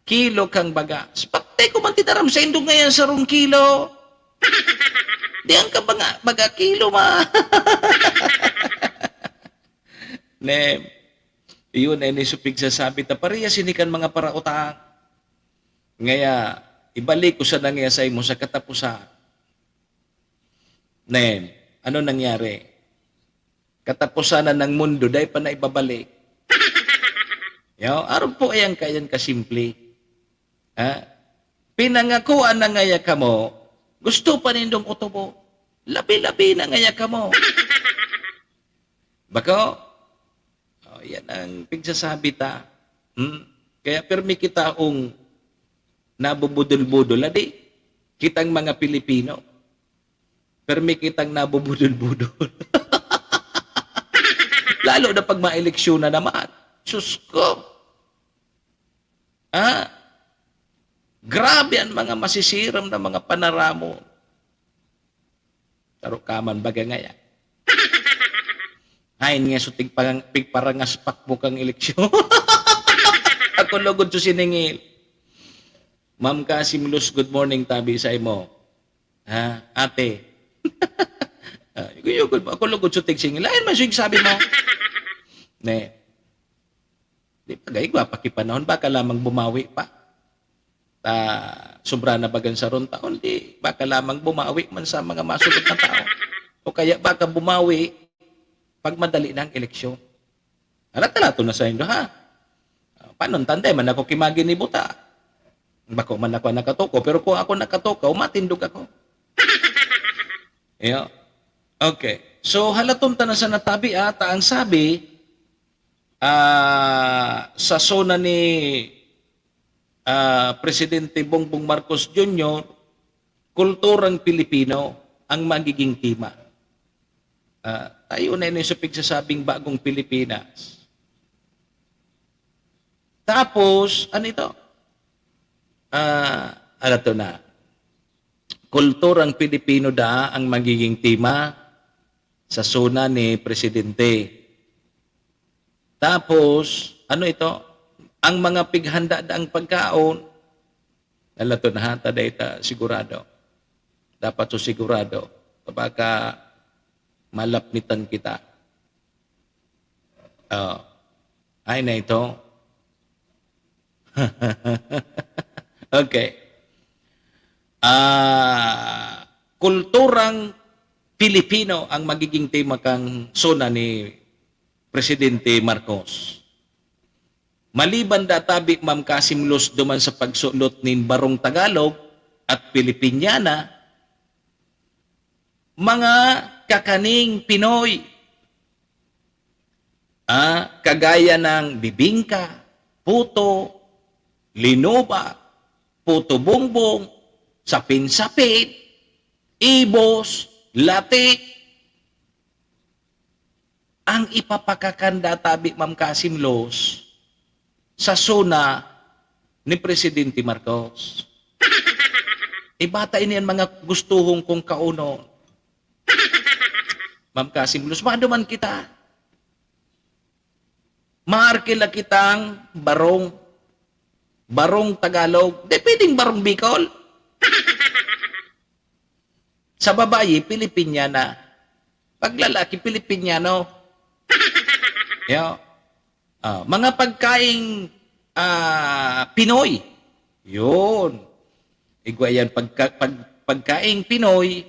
kilo kang bagas. Patay ko man tinaram sa indo ngaya sarong kilo. Di ang kabanga, baga kilo ma. Nem, iyon ay ni supig sasabi ta, parehas ini kan mga parautang. Ngaya, ibalik ko sana ngaya sa imo sa katapusan. Nem, ano nangyari? Katapusan na ng mundo, dai pa na ibabalik. Yo, arog po ayan kayan kasimple. Ha? Pinangakuan na ngaya kamo, gusto pa nindong otobo. Labi-labi na ngaya kamo. Bako? Oh, yan ang pigsasabi ta. Hmm? Kaya pirmi kita ung nabubudol-budol. Adi, kitang mga Pilipino, pirmi kitang nabubudol-budol. Lalo na pag maeleksyon na naman. Sus ko. Ha? Grabe ang mga masisiram na mga panaramon. Taro ka man baga ngaya. Hain nga so tigpang-, pigparangaspak mo kang eleksyon. Ako lugod so siningil. Ma'am Casimlos, good morning, tabi sa imo. Ha, ate. Ah, yugod mo. Ako lugod so tigsingil. Lain man so sabi mo. Ne. Di pa, gay, gwapa ki panahon. Baka lamang bumawi pa. Ta, sobra na bagan sarong taon, di, baka lamang bumawi man sa mga masunod na taon. O kaya baka bumawi pag madali na ang eleksyon. Halat-halaton na sa indo, ha? Ah, paano, tanday man ako kimagi ni buta. Bako man ako nakatukaw, pero kung ako nakatukaw, matindog ako. Iyo. Okay. So, halaton ta na sa natabi, ah, ta ang sabi, ah, sa zona ni, ah, Presidente Bongbong Marcos Junior, kulturang Pilipino ang magiging tema. Ah, tayo na ini sa pigsasabing bagong Pilipinas. Tapos, ano ito? Ah, ano to na? Kulturang Pilipino da ang magiging tema sa zona ni Presidente. Tapos, ano ito? Ang mga pighanda daang pagkaon, nalaton na hata dahil ta sigurado. Dapat so sigurado. Baka malapnitan kita. Oh. Ay na ito. Okay. Ah, kulturang Pilipino ang magiging tema kan SONA ni Presidente Marcos. Maliban da tabi, Ma'am Kasim Luz, duman sa pagsulot nin barong Tagalog at Filipiniana, mga kakaning Pinoy, ah, kagaya ng bibingka, puto, linoba, puto bongbong, sapin-sapin, ibos, latik, ang ipapakakan da tabi, Ma'am Kasim Luz, sa SONA ni Presidente Marcos. Iba ta ini an mga gustohon kong kaonon. Ma'am Kasim Luz, maduman kita. Maarkila kitang barong, barong Tagalog. Di pwedeng barong Bicol. Sa babayi, Pilipiniana. Pag lalaki, Pilipiniano. Yo. Ah, mga pagkaing, ah, Pinoy. Yun. Igwa yan, pagka-, pag-, pagkaing Pinoy,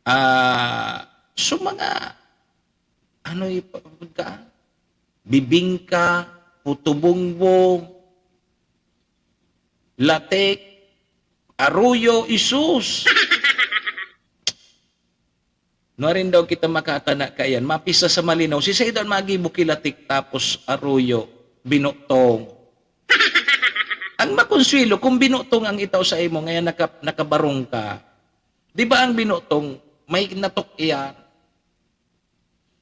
ah, so mga, ano yung pa-, pagka-, bibingka, puto bongbong, latik, aruyo, isus. Nuarin daw kita makatana kaiyan, mapista sa malinaw, si Saidan magibo ki latik tapos aruyo, binutong. Ang makonsuelo, kung binutong ang itaw sa imo, ngayon naka-, nakabarong ka, di ba ang binutong, may natok iyan?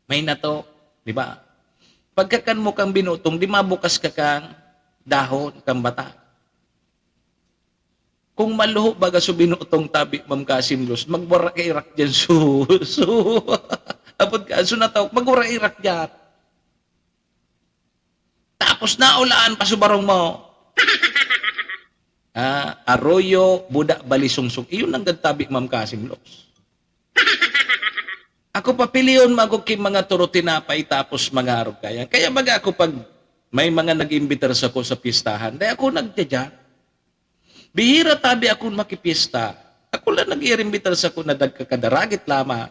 May natok, di ba? Pagkakan mo kang binutong, di mabukas ka kang dahon, kang bata. Kung maluho baga so binutong tabi, Ma'am Kasim Luz, magwara ka irak dyan, su-, su-, apod ka, so natawag, magwara irak dyan. Tapos naulaan pa so barong mo. Ah, aroyo, buda, balisungsong. Iyon ang gagtabi, Ma'am Kasim Luz. Ako, papilion mo ako ki mga turo tinapay tapos mangarog kaya. Kaya baga ako pag may mga nag-imbitar sa ko sa pistahan, dai ako nagdya-dya. Bihira tabi akong makipista. Ako lang nag-iirimbitar sa ko na dagka kadaragit lama.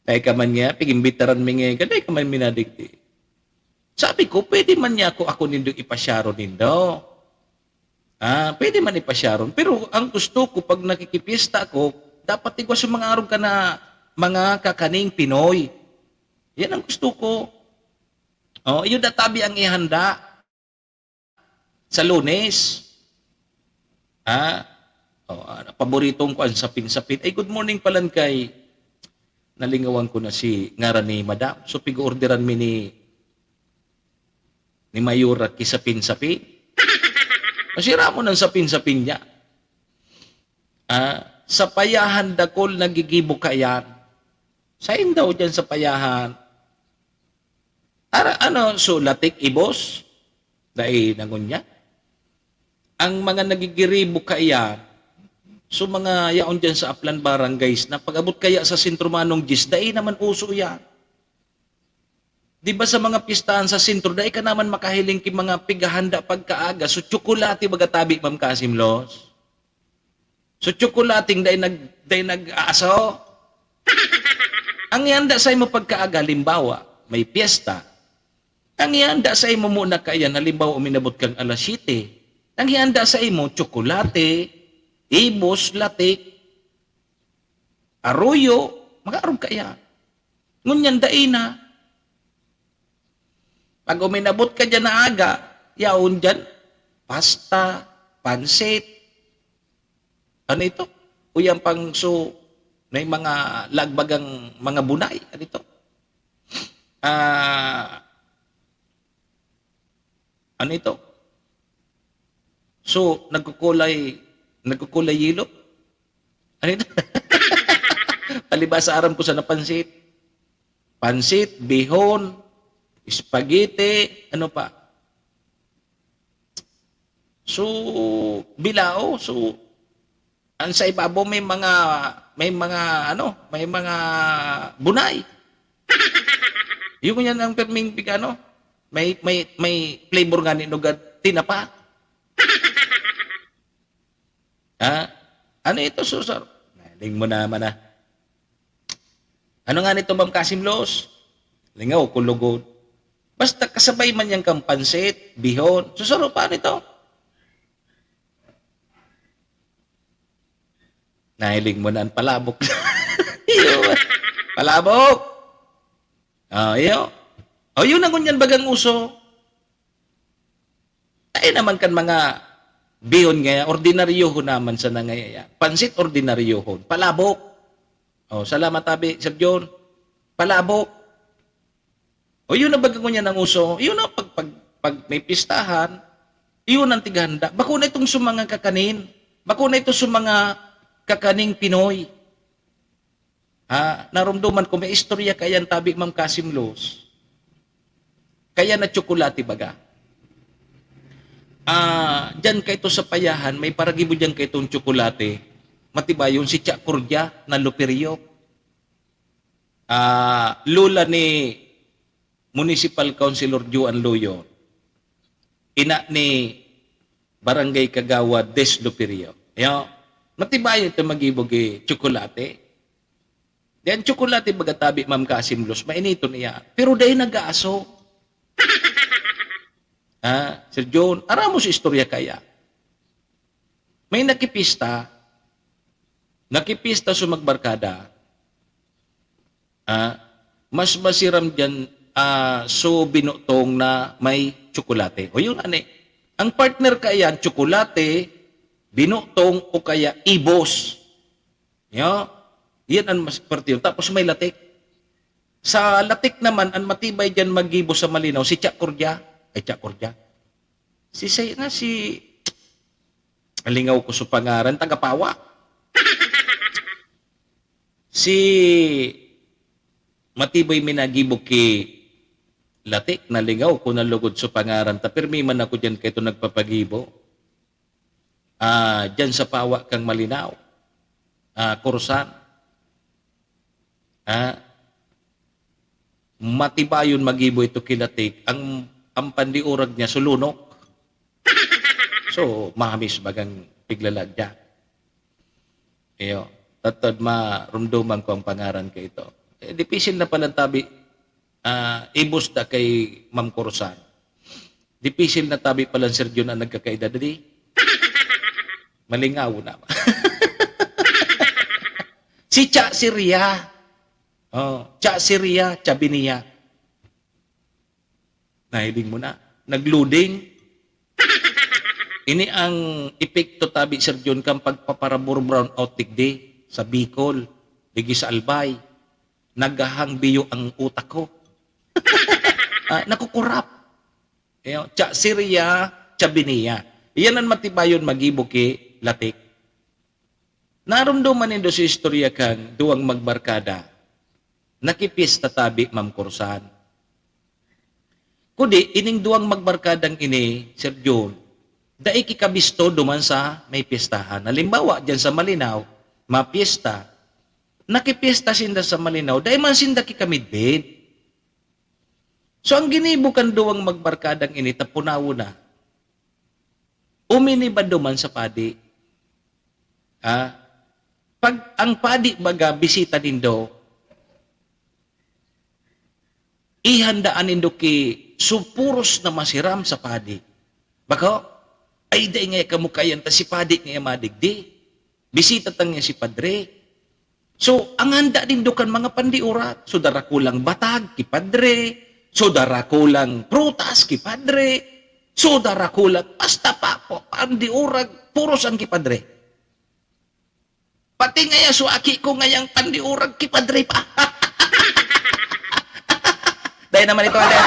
Dai ka man niya, pag-imbitaran mi nga, dai ka man minadigdi. Sabi ko, "Pwede man niya ako, ako nindo ipasyaron nindo." Ah, pwede man ipasyaron. Pero ang gusto ko, pag nakikipista ako, dapat igwa sa mga arog ka na mga kakaning Pinoy. Yan ang gusto ko. Oh, iyo databi ang ihanda sa Lunes. Ah, oh, ah, paboritong ko ang sapin-sapin. Ay, good morning palan kay nalingawan ko na si ngaran ni Madam. So, pig-orderan mi ni, ni Mayora ki sapin-sapin. Masira mo ng sapin-sapin niya. Ah, sa Payahan Dakol nagigibo kaiyan. Sain daw diyan sa Payahan? Ara, ano, so, latik, ibos? Dai na ngunyan. Ang mga nagigiribo kaiyan, so, mga yaon diyan sa Aplan Barangays, na pag-abot kaya sa sentro manong diyes, dai naman uso yan. Di ba sa mga pistahan sa sentro, dai ka naman makahiling ki mga pighahanda pagkaaga? So, tsokolate baga tabi, Ma'am Kasim Luz? So, tsokolating dai nag-, dai nag-aaso? Ang ihanda sa imo pagkaaga, halimbawa, may piyesta. Ang ihanda sa imo muna kaiyan, halimbawa, uminabot kang alas siyete. Ang ihanda sa imo, tsokolate, ibos, latik, aroyo, mag-arog kaiyan. Ngunyan dai na. Pag uminabot ka diyan na aga, yaon diyan, pasta, pansit, ano ito? Uyang pang so, may mga lagbagang mga bunay, ano ito? Ah, ano ito? So, nagkukulay, nagkukulay yelo? Ano ito? Palibasa aram ko sa napansit. Pansit, bihon, spaghetti, ano pa? So, bilao, so, ang sa ibabaw may mga, may mga, ano, may mga bunay. Yung yan ang pirming pig-, ano, may, may, may flavor nga ni nugad, tinapa. Ha? Ano ito, Susar? Naling mo naman, ah. Ano nga nito, Ma'am Kasim Los? Lingaw ko lugod. Basta kasabay man yan kang pansit, bihon. Susaro, paano ito? Nahiling mo na ang palabok. Iyo. Palabok! Ah, iyo. O, yun ang ngunyan bagang uso. Tayo naman kan mga bihon ngaya, ordinaryohon naman sa nangayaya. Pansit ordinaryohon. Palabok. O, salamat, tabi, Sir John. Palabok. O, yun ang bagang ngunyan ang uso. Yun ang pag, pag, pag may pistahan, yun ang tighanda. Bako na itong sa mga kakanin. Bako na ito sa mga kakaning Pinoy. Ha? Narumduman ko, may istorya kaya ang tabi, Ma'am Kasim Los. Kaya na tsokolate baga. Ah, diyan kaito sa Payahan, may paragibo diyan kaitong tsokolate. Matibayon, si Tia Cordia na Loperio. Ah, lola ni Municipal Councilor Joan Loyon. Ina ni Barangay Kagawad Des Loperio. Ayo, matibayon ito magibo ki tsokolate. Di ang tsokolate baga tabi, Ma'am Kasim Los, mainiton iya. Pero dai nag-aaso. Ha? Sir John, aram mo sa istorya kaya? May nakipista, nakipista sa magbarkada, ah, mas masiram diyan, ah, so binutong na may tsokolate. O yun, ani. Ang partner kaya, tsokolate, binutong o kaya ibos. Yo, yan ang mas parte yun. Tapos may latik. Sa latik naman, ang matibay diyan magibo sa Malinaw, si Tia Cordia. Ay, Tia Cordia. Si Say-, na si, alingaw ko sa pangaran, taga Pawa. Si Matibay minagibo ki latik, nalingaw ko na lugod sa pangaran ta, pirmi man ako diyan kaito nagpapagibo. Ah, diyan sa Pawa kang Malinaw. Ah, Corsan. Ah, matibayon magibo ito ki latik. Ang, ang pandiurag niya, sulunok. So, mahamis bagang piglalagya. Iyo, tatod marumduman ko ang pangaran kaito. Eh, dipisil na palang tabi, ah, ibos da kay Ma'am Corsan. Dipisil na tabi palang Sir John ang nagkakaedad, di? Malingaw na. Si Cha Siria. Oh, Cha Siria, Cha Binia. Nahiling mo na. Nag-loading. Ini ang epekto, tabi, Sir John, kan pagpaparabor brown out digdi sa Bicol, digi sa Albay. Naghahang biyo ang utak ko. Ah, nakukurap. Iyo, Cha Siria, Cha Binia. Iyan ang matibayon magibo ki latik. Narumduman nindo sa istorya kan duwang magbarkada, nakipista tabi, Ma'am Corsan. Kudi, ining duwang magbarkadang ini, Sir John, dai ki kabisto duman sa may pistahan. Halimbawa, diyan sa Malinaw, mapista. Nakipista sinda sa Malinaw, dai man sinda ki kamidbid. So, ang ginibo kan duwang magbarkadang ini, ta punawon na. Uminiba duman sa padi. Ha? Pag ang padi baga bisita nindo, ihandaan nindo ki supuros na masiram sa padi. Bako, ay, dai ngaya kamo kayan ta si padi ngaya madigdi. Bisita ta ngaya si padre. So, ang handa nindo kan mga pandiurak, so darakulang batag ki padre, so darakulang prutas ki padre, so darakulang basta pa, pa, pandiurak, puros ang ki padre. Pati ngaya so aki ko ngayang pandiurak ki padre pa. Dai naman ito, ale.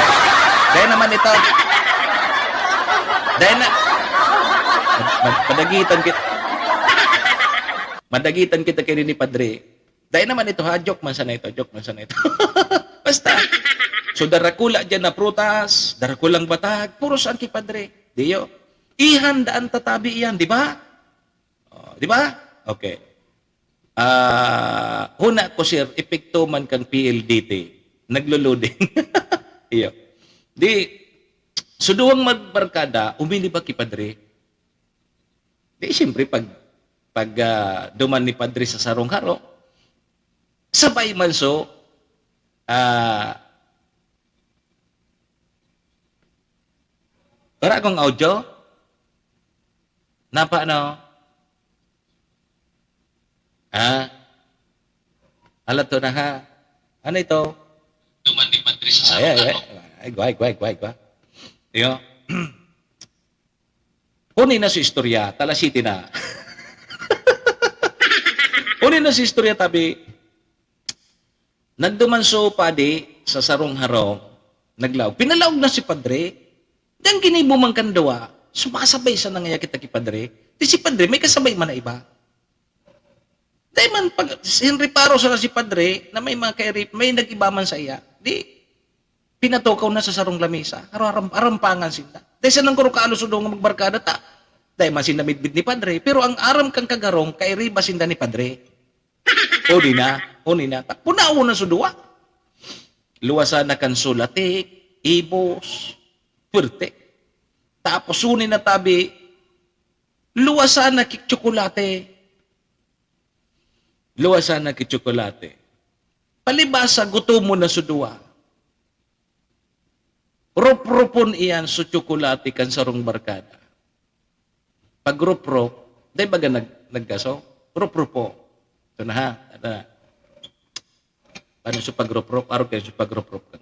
Dai naman ito. Dai na. Mag-, mag-, madagitan kit-, madagitan kita kini ni Padre. Dai naman ito, ha? Joke man sana ito, joke man sana ito. Basta. So, darakula diyan na prutas, darakulang batag, puros ang ki Padre. Diyo. Iyan, daan tatabi iyan, di ba? Oh, di ba? Okay. Ah, huna ko, sir, epekto man kan P L D T. Naglo-loading. Iyo. Di, so duwang magbarkada, umili ba ki padre? Di, siyempre, pag, pag, ah, duman ni padre sa sarong harong, sabay man so, ah, wala akong audio? Napa, ano? Ha? Ala to na, ha? Ano ito? Duman ni Padre sa Ay, ay, ay. Ay, guay, guay, guay, guay. Iyo. Uni na sa istorya, talasiti na. Uni na sa istorya, tabi, nagduman so padi sa sarong harong, naglaog. Pinalaog na si padre. Diyan ginibo man kan duwa, sumasabay sa nangaya kita ki padre. Di si padre, may kasabay man na iba. Dai man pag, sinreparo sana si padre na may mga kairi-, may nag-iba man sa iya. Di, pinatukaw na sa sarong lamesa. Aro-, aram-, arampangan sinda. Dai sa nang kuro kaalos o nga magbarkada ta. Dai man sinda midbid ni padre. Pero ang aram kang kagarong, kairiba sinda ni padre. O di na, o di na. Ta-, punaon na sa duwa. Luwasan na kan sulatik, ibos, puwerte. Tapos uni na tabi, luwasan na ki tsokolate. Luwasan na ki tsokolate. Palibasa, gutomon na sa duwa. Ruprupon iyan sa tsokolate kan sarong barkada. Pag ruprop, dai baga nag-, naggaso? Ruprupo. Ito na ha. Ito na. Paano sa pagruprop? Araw kayo sa pagruprop ka.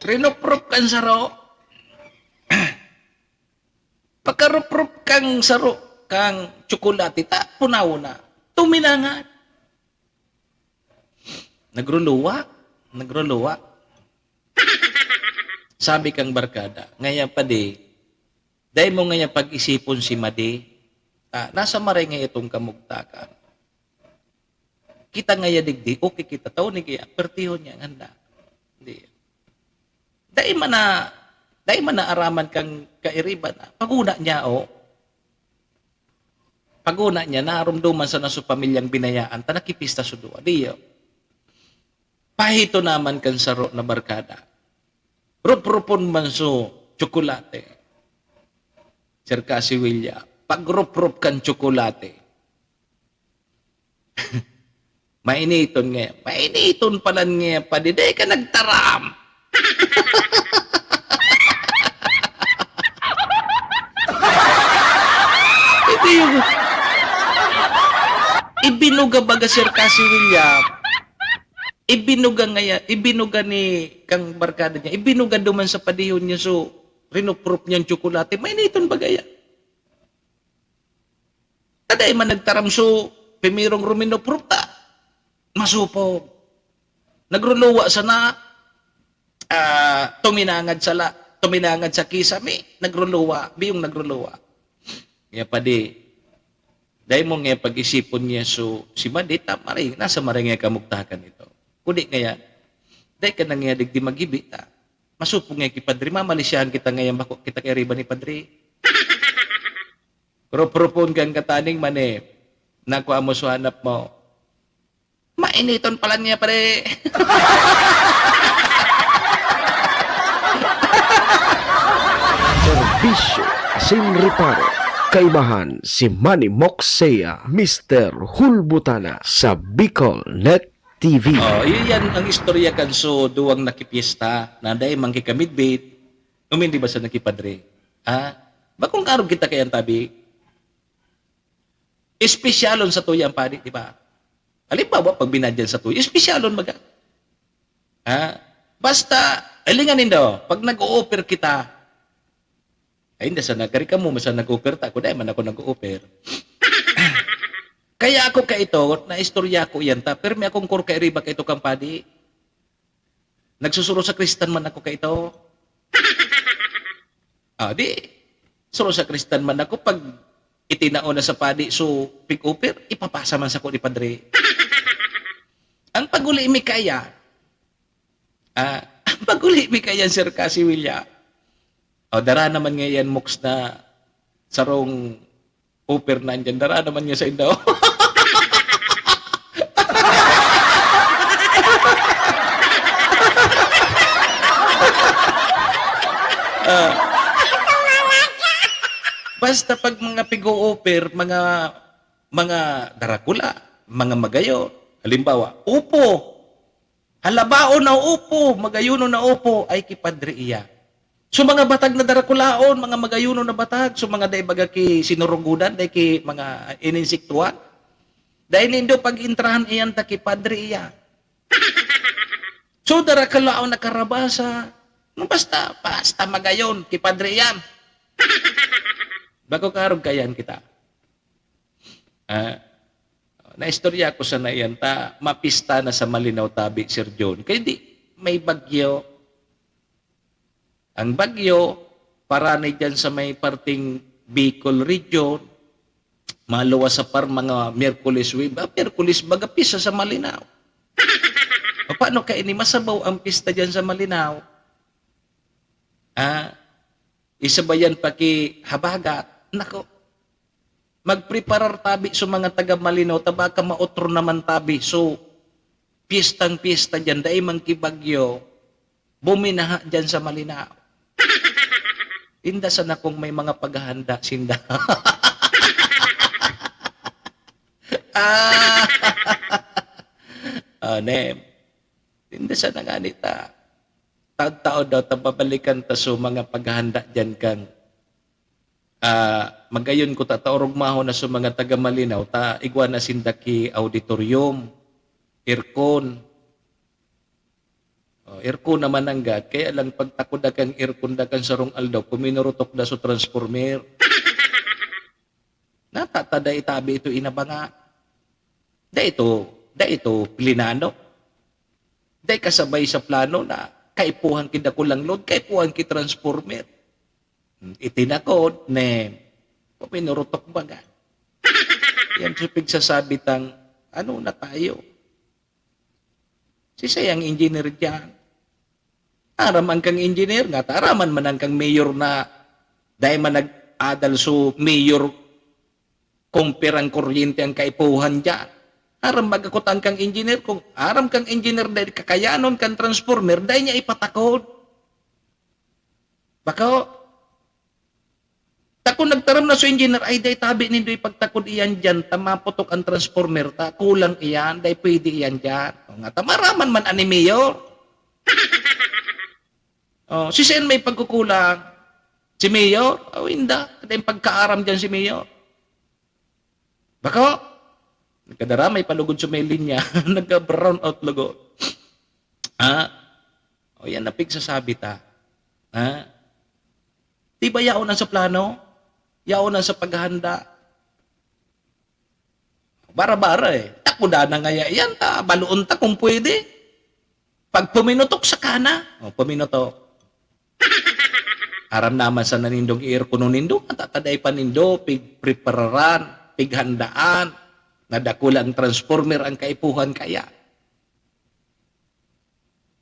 Rinuprop kan saro. Pagkaruprop kang saro, kang tsokolate, ta, punaw na. Tuminangad. Nagruluwa. Nagruluwa. Sabi kang barkada, "Ngayan pa di, dai mo ngayan pag-isipon si Madi. Ah, nasa maray nga itong kamugtakan. Kita ngaya digdi, okay kita, tao ni kaya, pertihon niya, nganda." Di. Dai man na, dai man na araman kang kairiba na. Paguna niya, oh. Paguna niya, narumduman sa naso pamilyang binayaan, ta nakipista sa duwa. Di, oh. Pahito naman kan saro na barkada. Ruprupon man so tsokolate. Sir Kasi William, pagruprop kan tsokolate. Mainiton nga. Mainiton palan nga pa, di, di ka nagtaram. Ito yung ibinuga baga, Sir Kasi William. Ibinuga ngaya, ibinuga ni kang barkada niya, ibinuga duman sa padihon niya, so, rinuprop niyang tsokolate. Mainiton baga yan. Taday man nagtaram, so, pimirong ruminuprop ta. Masupog. Nagruluwa sana, ah, tuminangad sa la-, tuminangad sa kisame, nagruluwa, biyong nagruluwa. Kaya pa di, dai mo nga pag-isipon niya so, si Madi, ta, maray, nasa maray nga kamugtakan ito. Kudi kaya, dai ka na nga digdi magibi ta. Masupog nga ki Padre, mamalisyahan kita ngayon, bako kita kay riba ni Padre. Ruprupon kang kataning mani, naku, amo so hanap mo. Mainiton pala niya, pare. Serbisyo asin reparo. Kaibahan si Manny Moxea, Mister Hulbutana sa Bicol Net T V. Oh, iyo yan ang istorya kan so duwang nakipyesta na dai man ki kamidbid, umin di ba sa nakipadre? Ha? Bakong karog kita kay ang tabi? Espesyalon sa tuya ang padi, di ba? Halimbawa, pag binadyan sa tuya, espesyalon baga. Ha? Basta, hilingan nindo, pag nag-o-offer kita, ay, hindi, sa nagkari ka mo, masa nag-offer ta, ako, dahil man ako nag-offer. Kaya ako kaito, naistorya ko yan ta, pero may akong kurka iriba kaito kang padi. Nagsusuro sa kristan man ako kaito. Ah, di, suro sa kristan man ako, pag itinao na sa padi, so, pig-offer, ipapasa man sa ko ni Padre. Ang pag-uli mi kaya, Ah, pag-uli mi kaiyan, Sir Cassie William, o, dara naman nga iyan, Moks, na sarong offer na andyan, dara naman nga sa indaw. Ah. Basta pag mga pig-o-offer, mga, mga darakula, mga magayon, halimbawa, upo. Halabaon na upo, magayonon na upo, ay ki padre iya. So, mga batag na darakulaon, mga magayonon na batag, so, mga dai baga ki sinurugodan, dai ki mga ininsektuhan, dai nindo pag-entrahan iyan ta ki padre iya. So, darakulaon na karabasa, no, basta, basta magayon, ki padre iyan. Bako karog kayan kita. Ah, naistorya ko sana iyan ta mapista na sa Malinao tabi, Sir John. Kaya di, may bagyo. Ang bagyo, parani dyan sa may parting Bicol region, maluwas sa par mga Miyerkules, Web-, ah, Miyerkules, baga pista sa Malinao. Paano ka ini masabaw ang pista dyan sa Malinao? Ah, isabayan pa ki habagat. Nako, magpreparar tabi so mga taga Malinao, ta baka maotro naman tabi. So, piyestang-piyesta diyan, dai man ki bagyo, buminaha diyan sa Malinao. Inda sana kung may mga paghahanda sinda. Ah. Oh, nem. Inda sana ngani ta. Taod-taod daw ta babalikan ta so mga paghahanda diyan kan Ah, magayon ko ta, ta orog mahon na sa mga taga Malinao, ta igwa na sinda ki auditorium, aircon. Oh, aircon naman nanggad, kaya lang pagtakod da kan aircon da kan sarong aldaw, puminurutok da sa transformer. Natatada itabi ito inabanga. Dai ito, dai ito plinano. Dai kasabay sa plano na kaipuhan ki dakulang load, kaipuhan ki transformer. Hmm, itinakod, ne, puminurutok baga. Yan so pigsasabi tang, ano na tayo? Si sayang engineer diyan. Aram ang kang engineer, nga ta, araman man ang kang mayor na dai man nag-adal so mayor kung pirang kuryente ang kaipuhan diyan. Aram baga ko ta ang kang engineer, kung aram kang engineer dai kakayanon kan transformer, dai niya ipatakod. Bako, ta kun nagtaram na so engineer, "Ay, dai tabi nindo ipagtakod iyan diyan, ta maputok ang transformer ta, kulang iyan, dai pwede iyan diyan." O nga, ta maraman man ani mayor. Oh, si Sen may pagkukulang. Si mayor, oh, inda, dai pagkaaram diyan si mayor. Bako, nagkadaramay pa lugod sa may linya, nagka-brown out lugod. Ah, o yan, napigsasabi ta. Ah, di ba yaon ang sa plano? Yaon ang sa paghahanda? Bara-bara eh. Takuda na ngaya yan, ta, baloon ta kung pwede. Pag puminutok sa kana, o, puminutok. Aram naman sana nindong i-aircon nindo, matataday pa nindo, pigprepararan, pighandaan, na dakula ang transformer ang kaipuhan kaya.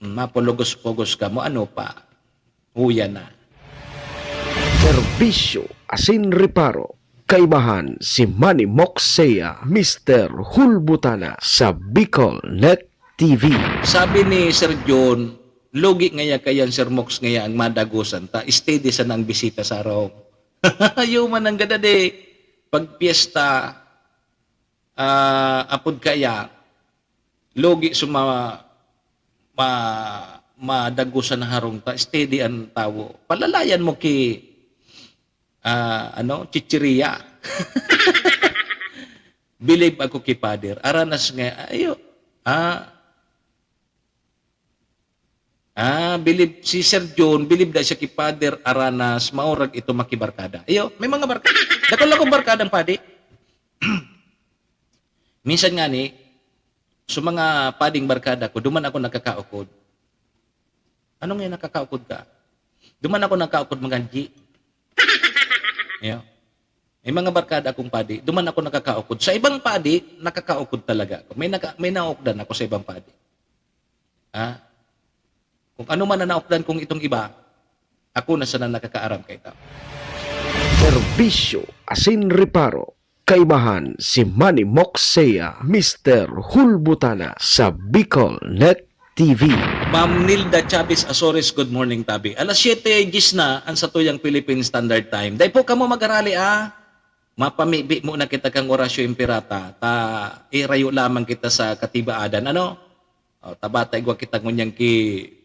Mapulugos-pugos kamo, ano pa? Huya na. Serbisyo asin reparo. Kaibahan si Manny Moxea, Mister Hulbutana sa Bicol Net T V. Sabi ni Sir John, "Lugi ngaya kayan, Sir Mox, ngaya ang madagosan ta, steady sana ang bisita sa araw." Ayaw man ang gadade. Pag piyesta, ah, apod kaya, lugi sa ma-, ma-, madagosan na harong ta, steady ang tawo. Palalayan mo ki, ah, ano, chichiriya. Bilib ako ki Pader. Aranas nga, ayo, ah, ah, bilib, si Sir John, bilib na siya ki Pader Aranas, maurag ito makibarkada. Ayo, may mga barkada. Dakul akong barkadang padi. Minsan nga ni, sa mga pading barkada ko, duman ako nakakaukod. Ano nga nakakaukod ka? Duman ako nakaukod mga G. Ayo. May mga barkada akong padi, duman ako nakakaukod. Sa ibang padi, nakakaukod talaga ako. May naka-, may naukdan ako sa ibang padi. Ha? Kung ano man ang naupdan kong itong iba, ako na sana nakakaaram kaito. Serbisyo asin reparo. Kaibahan si Manny Moksea, Mister Hulbutana sa Bicol Net T V. Ma'am Nilda Chavez Azores, good morning, tabi. Alas siyete dies na ang satuyang Philippine Standard Time. Dai po kamo mag-arali, ah. Mapamibi muna kita kan Orasyo Imperata, ta irayo lamang kita sa katibaadan, ano? O, ta bata igwa kita ngunyan ki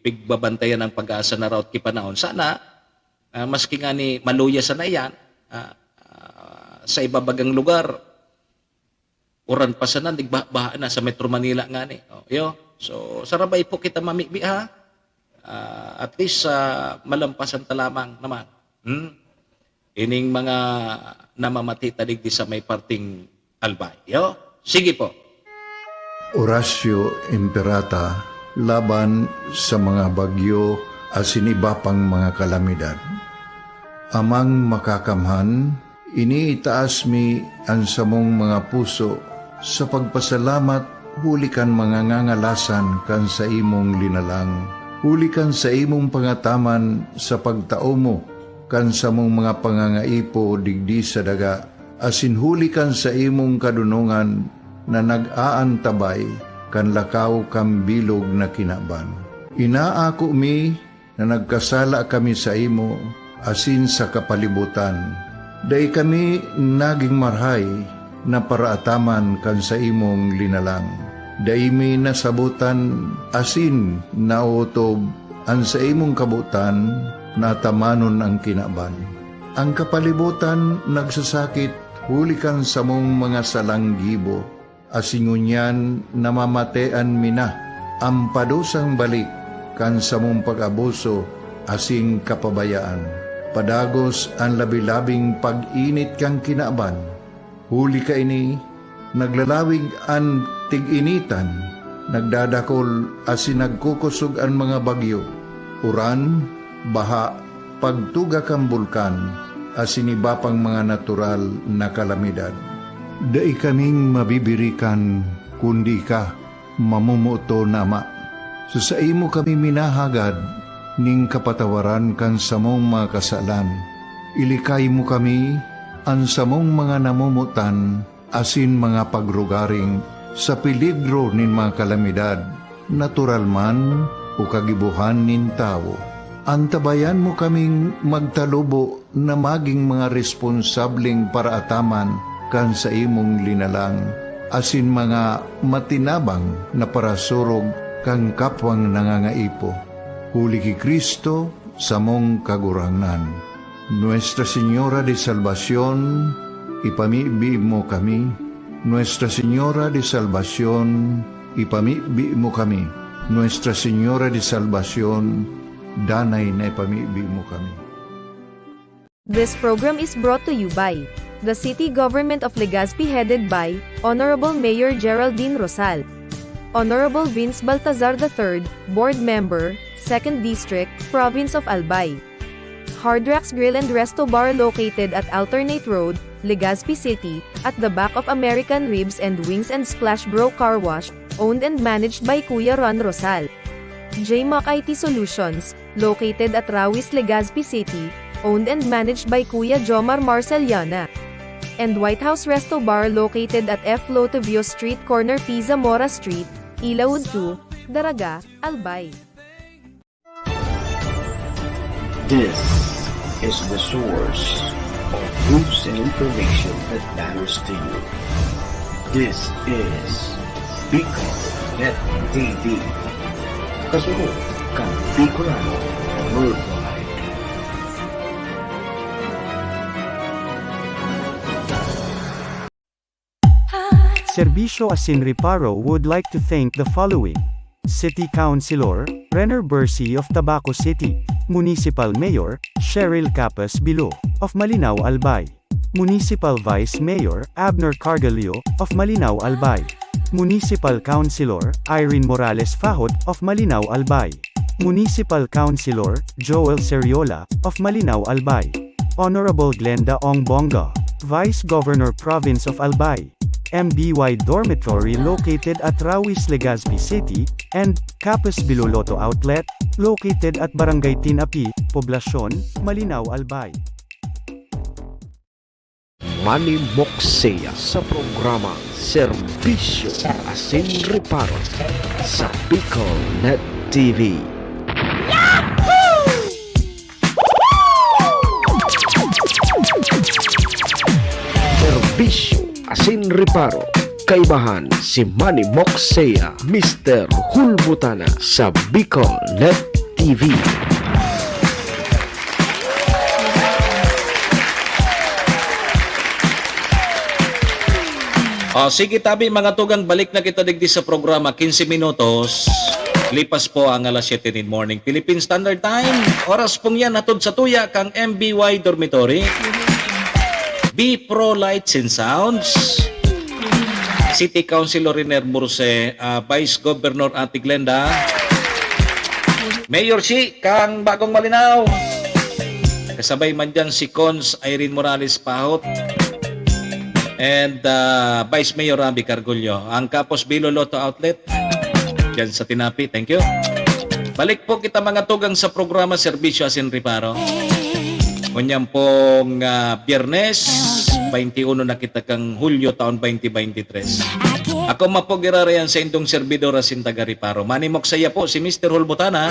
pigbabantayan an pag-asa na raot ki panahon. Sana, ah, maski ngani maluya sana iyan, ah, ah, sa ibabagang lugar, uran pa sana, nagbaha-baha na sa Metro Manila ngani. O, iyo. So, sarabay po kita mamibi, ha? Ah, at least, ah, malampasan ta lamang naman. Hmm? Ining mga namamati ta digdi sa may parting Albay. Iyo? Sige po. Orasyo Imperata laban sa mga bagyo asin iba pang mga kalamidad. Amang Makakamhan, iniitaas mi an samong mga puso sa pagpasalamat huli kan mga ngangalasan kan saimong linalang, huli kan saimong pangataman sa pagtao mo kan samong mga pangangaipo digdi sa daga, asin huli kan saimong kadonongan na nag-aantabay kan lakaw kan bilog na kinaban. Inaako mi na nagkasala kami saimo asin sa kapalibotan. Dai kami nagin marahay na paraataman kan saimong linalang. Dai mi nasabotan asin naotob an saimong kabotan na atamanon an kinaban. An kapalibotan nagsasakit huli kan samong mga salang gibo, asin ngunyan namamatean mi na an padusang balik kan samong pag-abuso asin kapabayaan. Padagos an labi-labing pag-init kan kinaban. Huli kaini, naglalawig an tig-initan, nagdadakol asin nagkukosog an mga bagyo, uran, baha, pagtuga kan bulkan, asin iba pang mga natural na kalamidad. Dai kaming mabibirikan, kundi ika, mamomoton na Ama. Sa saimo kami minahagad ning kapatawaran kan samong mga kasalan. Ilikay mo kami, an samong mga namomotan, asin mga pagrugaring sa peligro nin mga kalamidad, natural man o kagibohan nin tawo. Antabayan mo kaming magtalubo na magin mga responsableng paraataman kan saimong linalang, asin mga matinabang na parasurog kan kapwang nangangaipo. Huli ki Cristo, samong Kagurangnan. Nuestra Señora de Salvacion, ipamibi mo kami. Nuestra Señora de Salvacion, ipamibi mo kami. Nuestra Señora de Salvacion, danay na ipamibi mo kami. This program is brought to you by the City Government of Legazpi, headed by Honorable Mayor Geraldine Rosal, Honorable Vince Baltazar the third, Board Member, Second District, Province of Albay. Hard Rocks Grill and Resto Bar, located at Alternate Road, Legazpi City, at the back of American Ribs and Wings and Splash Bro Car Wash, owned and managed by Kuya Ron Rosal. J Mac I T Solutions, located at Rawis, Legazpi City, owned and managed by Kuya Jomar Marceliana. And White House Resto Bar, located at F Lotivio Street, corner P Zamora Street, Ilaud two, Daraga, Albay. This is the source of news and information that matters to you. This is Bicol Net T V. Kasunod kan Bicolano Worldwide. Serbisyo asin Reparo would like to thank the following: City Councilor Renner Bercy of Tabaco City, Municipal Mayor Cheryl Capas Bilo of Malinao, Albay, Municipal Vice Mayor Abner Cargallo of Malinao, Albay, Municipal Councilor Irene Morales Fajot of Malinao, Albay, Municipal Councilor Joel Seriola of Malinao, Albay, Honorable Glenda Ong Bonga, Vice Governor, Province of Albay, M B Y Dormitory located at Rawis, Legazpi City, and Capas Biloloto Outlet, located at Barangay Tinapi, Poblacion, Malinao, Albay. Manny Moksea sa programa Serbisyo asin Reparo sa Bicol Net T V. Serbisyo asin Reparo, kaibahan si Manny Moksea, Mister Hulbutana sa Bicol Net T V. O, sige, tabi, mga tugang, balik na kita digdi sa programa, quince minutos. Lipas po ang alas siyete nin morning, Philippine Standard Time. Oras pong yan, hatod sa tuya kang M B Y Dormitory. B Pro Lights and Sounds. City Councilor Riner Burse, ah, Vice Governor Ate Glenda. Mayor Shi, kang Bagong Malinao. Kasabay man dyan si Cons Irene Morales Pahot. And, ah, Vice Mayor Rabi Cargullo. Ang Kapos Bilo Lotto Outlet. Diyan sa Tinapi. Thank you. Balik po kita, mga tugang, sa programa Serbisyo asin Reparo. Ngunyan pong, ah, Biyernes, twenty-one na kita kang Hulyo, taon twenty twenty-three. Ako man po girarayan sa indong servidor asin taga-Reparo. Manny Moksea po, si Mister Hulbutana.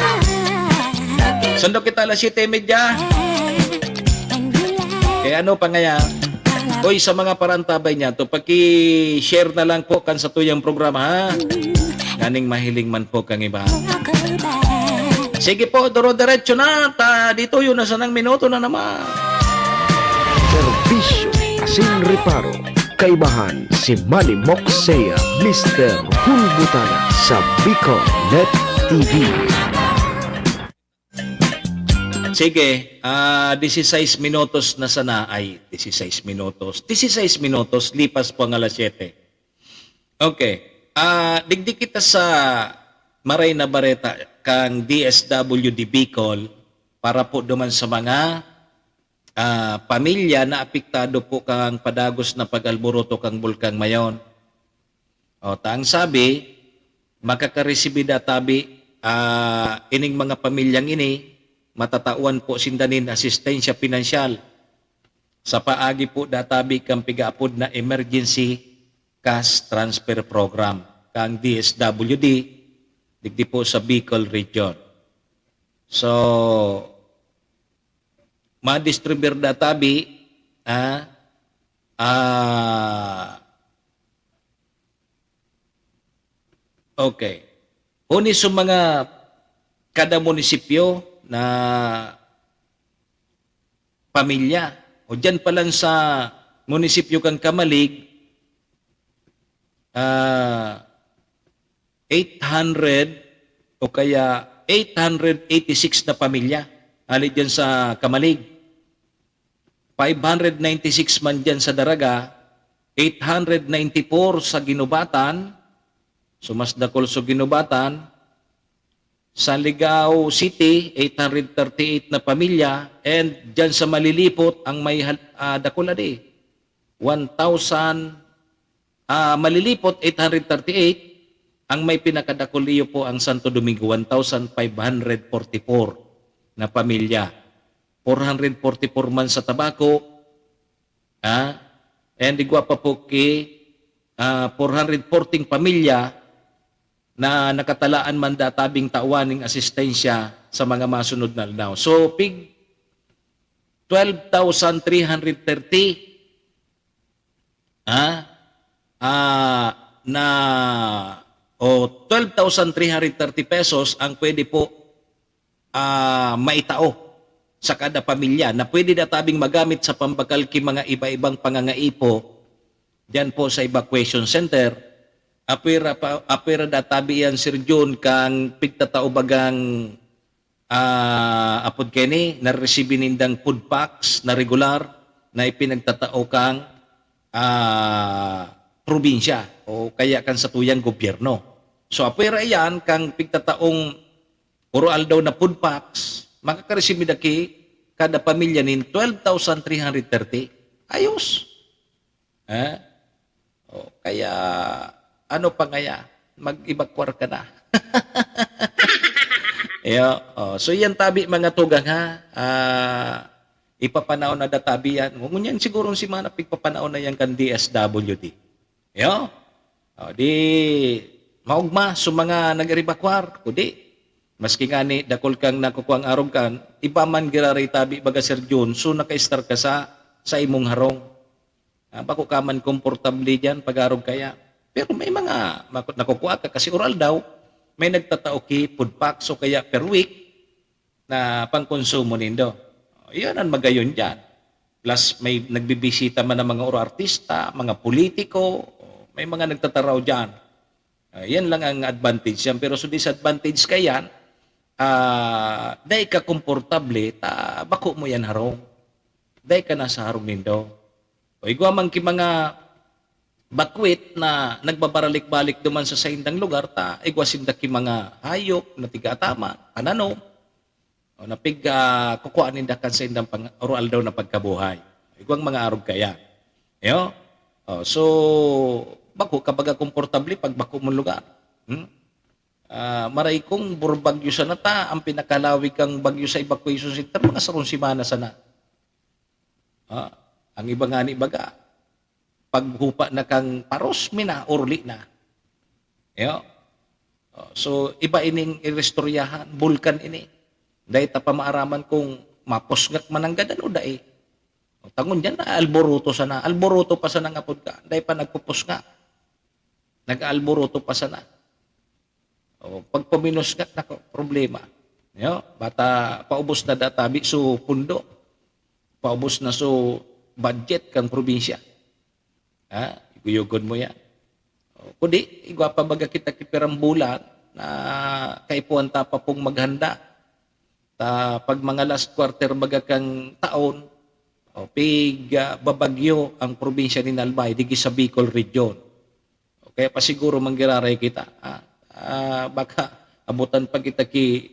Sundok kita alas siyete y media. Kaya ano pa ngaya? Hoy, sa mga parantabay niya to, paki-share na lang po kan satuyang programa, ha? Nganing mahiling man po kang iba. Sige po, duro-diretso na. Ta, dito yun, nasa nang minuto na naman. Serbisyo asin Reparo, kaibahan si Manny Moksea, Mister Hulbutana sa Bicol Net T V. Sige, ah, dieciséis minutos na sana. Ay, dieciséis minutos. Dieciséis minutos, lipas po ang alas siyete. Okay. Ah, digdi kita sa Maray na Bareta kang D S W D Bicol para po duman sa mga, ah, pamilya na apektado po kang padagos na pag-alboroto kang Bulkang Mayon. O, ta ang sabi, makakaresibi da tabi, ah, ining mga pamilyang ini, matatawan po sinda nin asistensya pinansyal sa paagi po da tabi kan pigaapod na Emergency Cash Transfer Program kan D S W D, digdi po sa Bicol Region. So, ma-distribute da tabi, ah, ah, okay. Huni sa mga kada munisipyo na pamilya. O diyan pa lang sa munisipyo kan Camalig, ah, eight hundred o kaya eight hundred eighty-six na pamilya hali diyan sa Camalig. Five hundred ninety-six man diyan sa Daraga, eight hundred ninety-four sa Guinobatan, so mas dakul sa Guinobatan, sa Ligao City, eight hundred thirty-eight na pamilya, and diyan sa Malilipot, ang may hal-, ah, dakul na di, one thousand, ah, Malilipot, eight hundred thirty-eight, ang may pinakadakul iyo po ang Santo Domingo, one thousand five hundred forty-four na pamilya. Four hundred forty-four man sa Tabaco, ah, and igwa pa po ki, ah, four hundred forty pamilya na nakatalaan man da tabing tawan ning asistensya sa mga masunod na aldaw. So, pig twelve thousand three hundred thirty, ha? Ah, na, o twelve thousand three hundred thirty pesos ang pwede po, ah, maitao sa kada pamilya na pwede da tabing magamit sa pambakal ki mga iba-ibang pangangaipo diyan po sa evacuation center. Apwera pa, apwera da tabi yan, Sir Jun, kang pigtatao bagang, ah, apod keni, naresibi nindang food packs na regular na ipinagtatao kang, ah, probinsya o kaya kan satuyang gobyerno. So, apwera iyan kang pigtataong oro-aldaw na food packs, makakaresibi da ki kada pamilya nin twelve thousand three hundred thirty. Ayos. Eh? Oh, kaya ano pa ngaya, mag-evacuar ka na. Iyo, oh, so yan tabi mga tugang ha. Ah, ipapanaw na databi yan. Ngunyan siguro si mana pigpapanaw na yan kan D S W D. Iyo. Oh, di maugma so mga nag-evacuar, kudi. Maski ngani dakul kang nakukuang arog kan, iba man giraray tabi baga Sir Jun, so nakaistar ka sa sa imong harong. Ah, bako ka man komportable diyan pag-arog kaya. Pero may mga mako-, nakukua ka kasi oral daw, may nagtatao ki food packs o kaya per week na pangkonsumo nindo. Iyan ang magayon diyan. Plus may nagbibisita man ng mga oro artista, mga politiko, may mga nagtataraw diyan. Ah, yan lang ang advantage yan. Pero sa disadvantage ka yan, ah, dai ka komportable, ta bako mo yan harong. Dai ka nasa harong nindo. O igwa man ki mga bakwit na nagbabaralik-balik duman sa saindang lugar, ta igwa sinda ki mga hayop na tiga-ataman, pananom, o napig-, ah, kukua ninda kan saindang pang-, oro-aldaw na pagkabuhay. Igwang mga arog kaya. Yo? O, so, bako ka baga komportable pag bako mong lugar. Hmm? Ah, maray kung burbagyo sana ta, ang pinakalawig kang bagyo sa evacuation center, mga sarong semana sana. Ah, ang iba ngani baga, paghupa na kan paros, minaorli na. Yo? Oh, so, iba ining iristoryahan, bulkan ini. Dai ta pa maaraman kung mapusngak man nanggadan o dai. O, tangon diyan na, alboroto sana. Alboroto pa sana nga apod ka. Dai pa nagpupusngak. Nag-aalboroto pa sana. O, pag puminusngak, nako, problema. Yo, bata, paubos na databi so pundo. Paubos na so budget kan probinsya. Ha? Ikuyugon mo yan. O, kundi, igwa pa baga kita ki pirang bulan na kaipuhan ta pa pong maghanda. Ta pag mga last quarter baga kan taon, o, pig, ah, babagyo ang probinsya nin Albay, digdi sa Bicol Region. O, kaya pa siguro manggiraray kita, ah, ah, baka abutan pa kita ki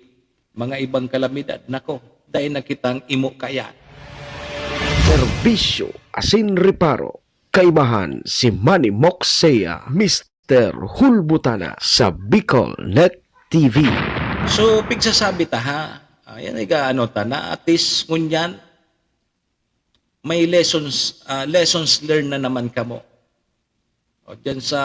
mga ibang kalamidad. Nako, dai na kitang imo kayan. Serbisyo asin reparo, kaibahan si Manny Moxea, Mister Hulbutana sa Bicol Net T V. So, pigsasabi ta, ha? Ah, yan, iga-ano ta na, at least, ngunyan, may lessons, ah, lessons learned na naman kamo. O, dyan sa,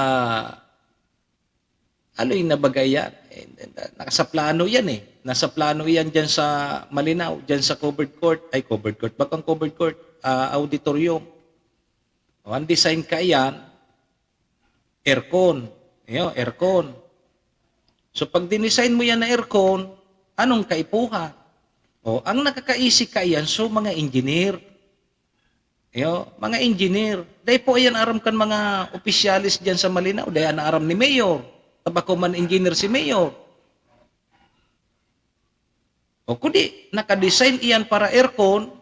aloy na bagay yan. Eh, nasa plano yan eh. Nasa plano yan dyan sa Malinao, dyan sa covered court. Ay, covered court. Bakang covered court, ah, auditorium. O, ang design ka yan, aircon. Iyo, aircon. So, pag dinesign mo yan na aircon, anong kaipuhan? O, ang nakakaisi ka yan, so, mga engineer. Iyo, mga engineer. Dai po yan aram kan mga opisyalis dyan sa Malinao. Dai yan aram ni Mayor. Tabako man engineer si Mayor. O kundi, nakadesign iyan para aircon.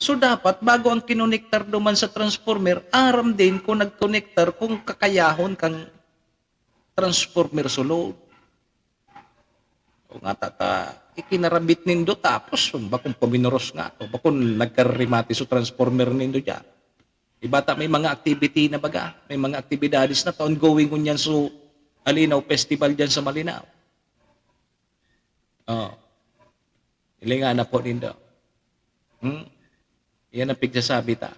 So, dapat bago ang kinonektar duman sa transformer, aram din kung nagkonektar kung kakayahon kang transformer sulod. O nga, tata, ikinarabit nindo tapos bakong paminuros nga, o bakong nagkarimati so transformer nindo dyan. Iba ta may mga activity na baga, may mga aktibidades na ongoing ngunyan so Alinaw Festival dyan sa Malinao. Oh. Hilinga na po nindo. Hmm? Yan ang pigsasabi ta.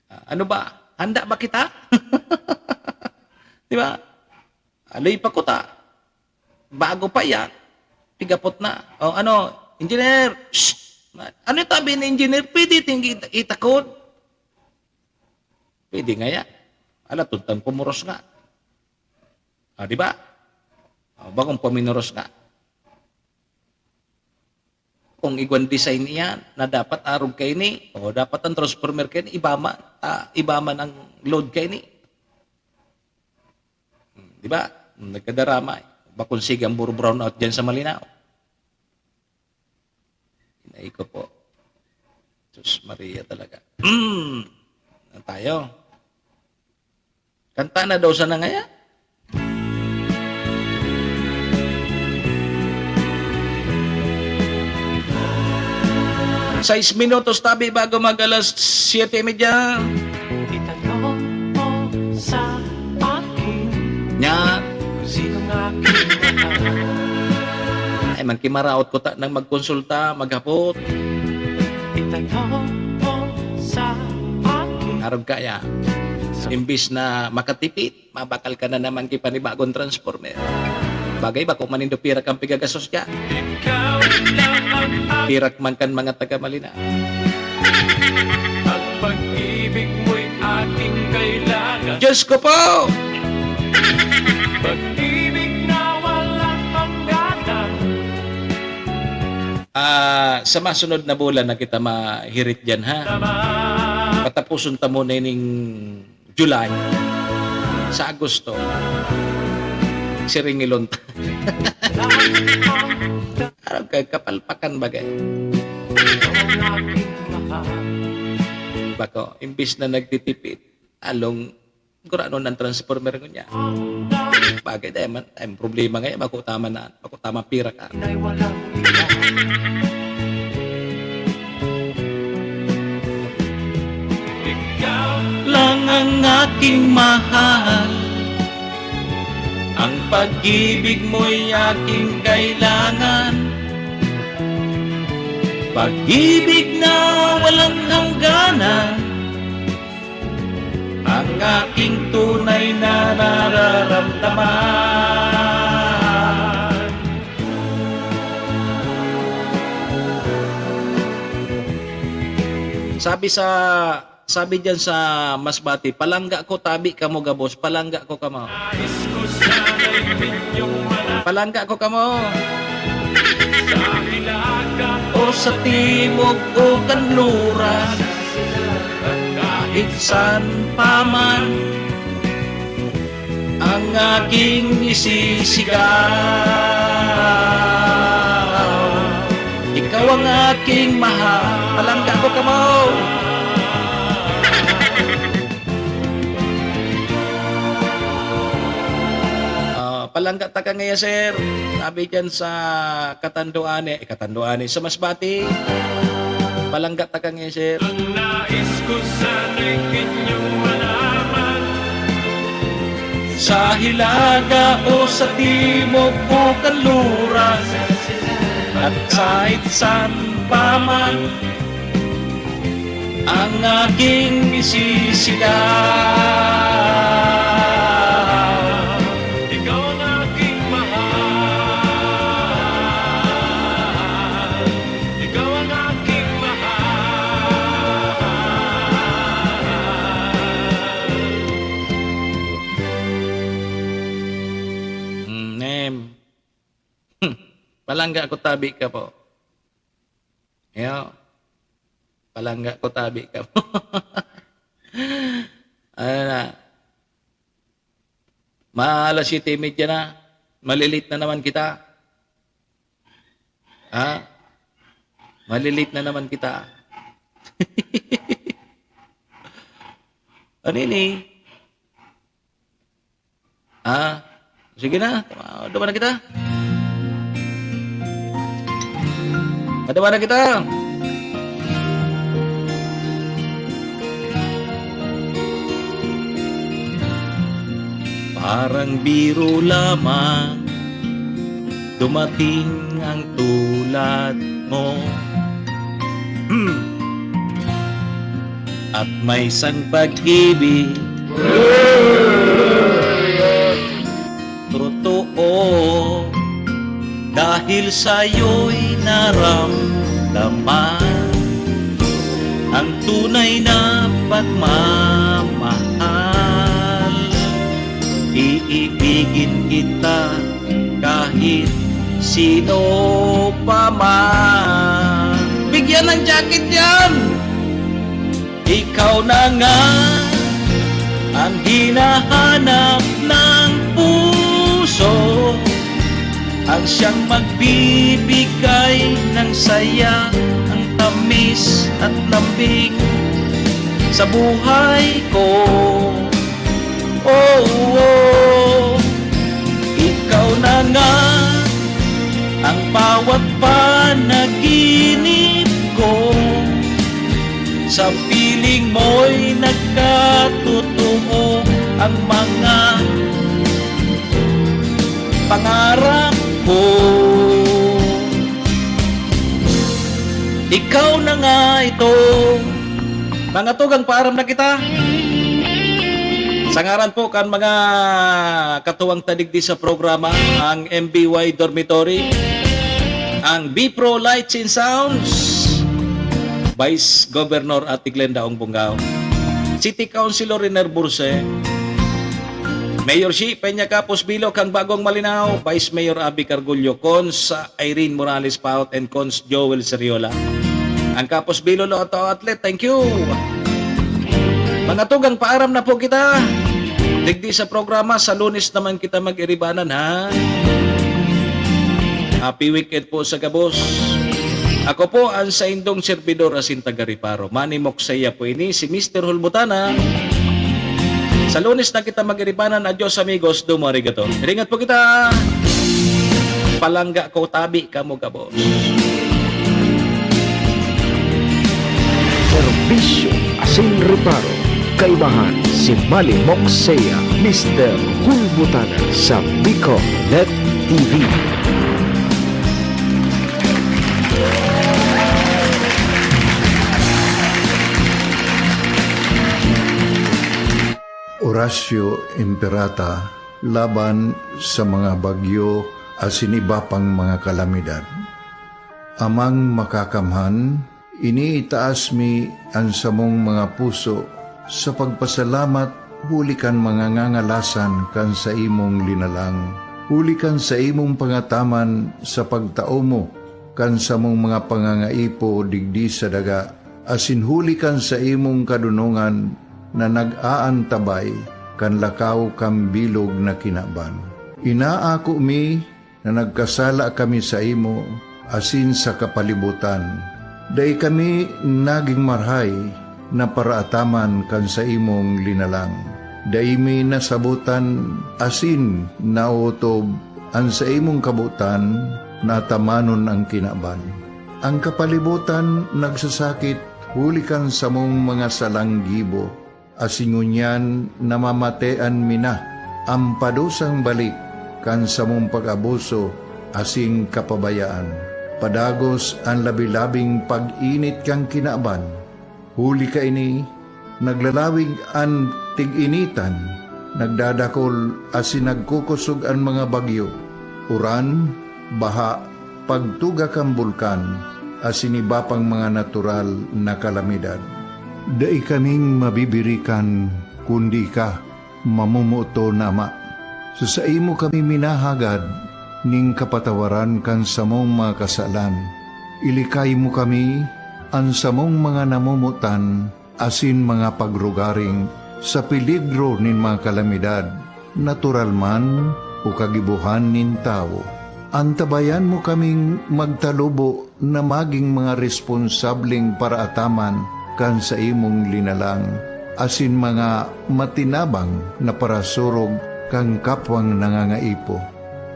Ah, ano ba? Handa ba kita? Di ba? Aloy pa kuta. Bago pa yan. Pigapot na. O ano, engineer? Shh! Ano yung tabi ni engineer? Pwede ting ita-, itakod? Pwede nga yan. Ala, tuntang pumuros nga. Ah, di ba? Ah, bagong paminuros nga. Kung igwan design iyan na dapat arog kaini, o dapat ang transformer kaini, iba man, ah, iba man ang load kaini. Hmm, di ba? Hmm, nagkadarama eh. Bakong sige ang buro brownout dyan sa Malinao. Hinay ko po. Sus Maria talaga. Mm. Na tayo. Kanta na daw sana ngaya. Sais minutos tabi bago mag alas siyete y media. Itago Nya, ay, man kimaraot ko ta nang magkonsulta, maghapot. Itanaw mo sa akin. Arog kaya, imbis na makatipid, mabakal ka na naman ki panibagong transformer. Bagay, bako man nindo pirak ang pigagastos ka. Pirak man kan mga taga Malina. Ang pag-ibig mo'y aking kailangan. Diyos ko po! Pag-ibig na walang hangganan. Ah, sa masunod na bulan na kita mahirit diyan, ha? Patapuson ta muna ining July. Sa Agosto, siringilon ta. Ano ka, kapalpakan bagay. Bako, imbis na nagtitipid, along gurano ng transformer ko niya. Bagay, dahil man, ay, problema ngayon, bako tama na, bako tama pira ka. Ikaw lang ang aking mahal. Ang pag-ibig mo'y aking kailangan. Pag-ibig na walang hangganan. Ang aking tunay na nararamdaman. Sabi sa, sabi diyan sa Masbate, "Palangga ko, tabi kamo gabos, palangga ko kamo." Palangga ko kamo. O sa timog o kanluran, kahit saan pa man, ang aking isisigaw. Ikaw ang aking mahal, palangga ko kamo. Ah, palangga ta ka ngaya, sir. Sabi diyan sa Katanduani, eh, Katanduani, sa Masbate. Palangga ta ka ngaya, sir. Ang nais ko sana'y inyong malaman. Sa hilaga o sa timog o kanluran, at kahit saan pa man, ang aking isisigaw. Ikaw ang aking mahal. Ikaw ang aking mahal. Mm, nem. Palangga ko tabi ka po. Yo. Palangga ko tabi ka po. Ano na? Maalas siyete y media na. Malilate na naman kita. Ha? Malilate na naman kita. Ano ini? Ah, sige na. Madama na kita. Madama na kita. Parang biro lamang dumating ang tulad mo. Hmm. At may isang pag-ibig. Totoo, dahil sa'yo'y naramdaman ang tunay na pagmamahal. Iibigin kita kahit sino pa man. Bigyan ng jacket yan! Ikaw na nga ang hinahanap ng puso, ang siyang magbibigay ng saya, ang tamis at lambing sa buhay ko. Oh, oh. Ikaw na nga ang bawat panaginip ko. Sa piling mo'y nagkatotoo ang mga Pangarap ko, ikaw na nga ito. Mga tugang, paaram na kita. Sa ngaran po kan mga katuwang ta digdi sa programa, ang M B Y Dormitory, ang B Pro Lights and Sounds, Vice Governor Ate Glenda Ong Bungao, City Councilor Riner Burse, Mayor Shi Peña Capos Bilo kan Bagong Malinao, Vice Mayor Abby Cargullo, Cons Irene Morales Paut, and Cons Joel Seriola. Ang Capos Bilo Lotto Outlet, thank you. Mga tugang, paaram na po kita. Digdi sa programa, sa Lunes naman kita mag-iribanan, ha? Happy weekend po sa gabos. Ako po ang saindong servidor asin taga-reparo. Manny Moksaya po ini, si Mister Hulbutana. Sa Lunes na kita mag-iribanan. Adios, amigos. Domo arigato. Ringat po kita. Palangga ko, tabi kamo gabos. Serbisyo asin reparo. Kaibahan si Manny Moksaya, Mister Hulbutana sa Bicol Net T V. Horacio Imperata laban sa mga bagyo asin iba pang mga kalamidad. Amang Makakamhan, iniitaas mi an samong mga puso sa pagpasalamat huli kan mga ngangalasan kan saimong linalang, huli kan saimong pangataman sa pagtao mo kan samong mga pangangaipo digdi sa daga, asin huli kan saimong kadonongan na nag-aantabay kan lakaw kan bilog na kinaban. Inaako mi na nagkasala kami saimo asin sa kapalibotan. Dai kami nagin marahay na paraataman kan saimong linalang. Dai mi nasabotan asin naotob an saimong kabotan na atamanon an kinaban. An kapalibotan nagsasakit huli kan samong mga salang gibo, asin ngunyan namamatean mi na an padusang balik kan samong pag-abuso asin kapabayaan. Padagos an labi-labing pag-init kan kinaban. Huli kaini, naglalawig an tig-initan, nagdadakol asin nagkukosog an mga bagyo, uran, baha, pagtuga kan bulkan, asin iba pang mga natural na kalamidad. Dai kaming mabibirikan, kundi ika, mamomoton na Ama. Sa saimo kami minahagad nin kapatawaran kan samong mga kasalan. Ilikay mo kami, an samong mga namomotan, asin mga pagrugaring sa peligro nin mga kalamidad, natural man o kagibohan nin tawo. Antabayan mo kaming magtalubo na magin mga responsableng paraataman kan saimong linalang, asin mga matinabang na parasurog kan kapwang nangangaipo.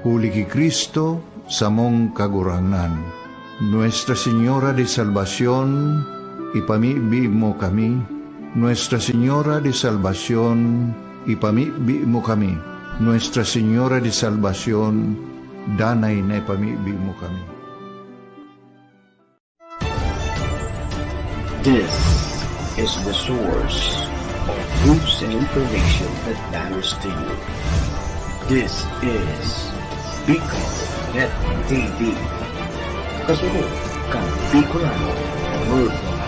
Huli ki Cristo, samong Kagurangnan. Nuestra Señora de Salvacion, ipamibi mo kami. Nuestra Señora de Salvacion, ipamibi mo kami. Nuestra Señora de Salvacion, danay na ipamibi mo kami. This is the source of news and information that matters to you. This is Bicol Net T V. Kasunod kan Bicolano Worldwide.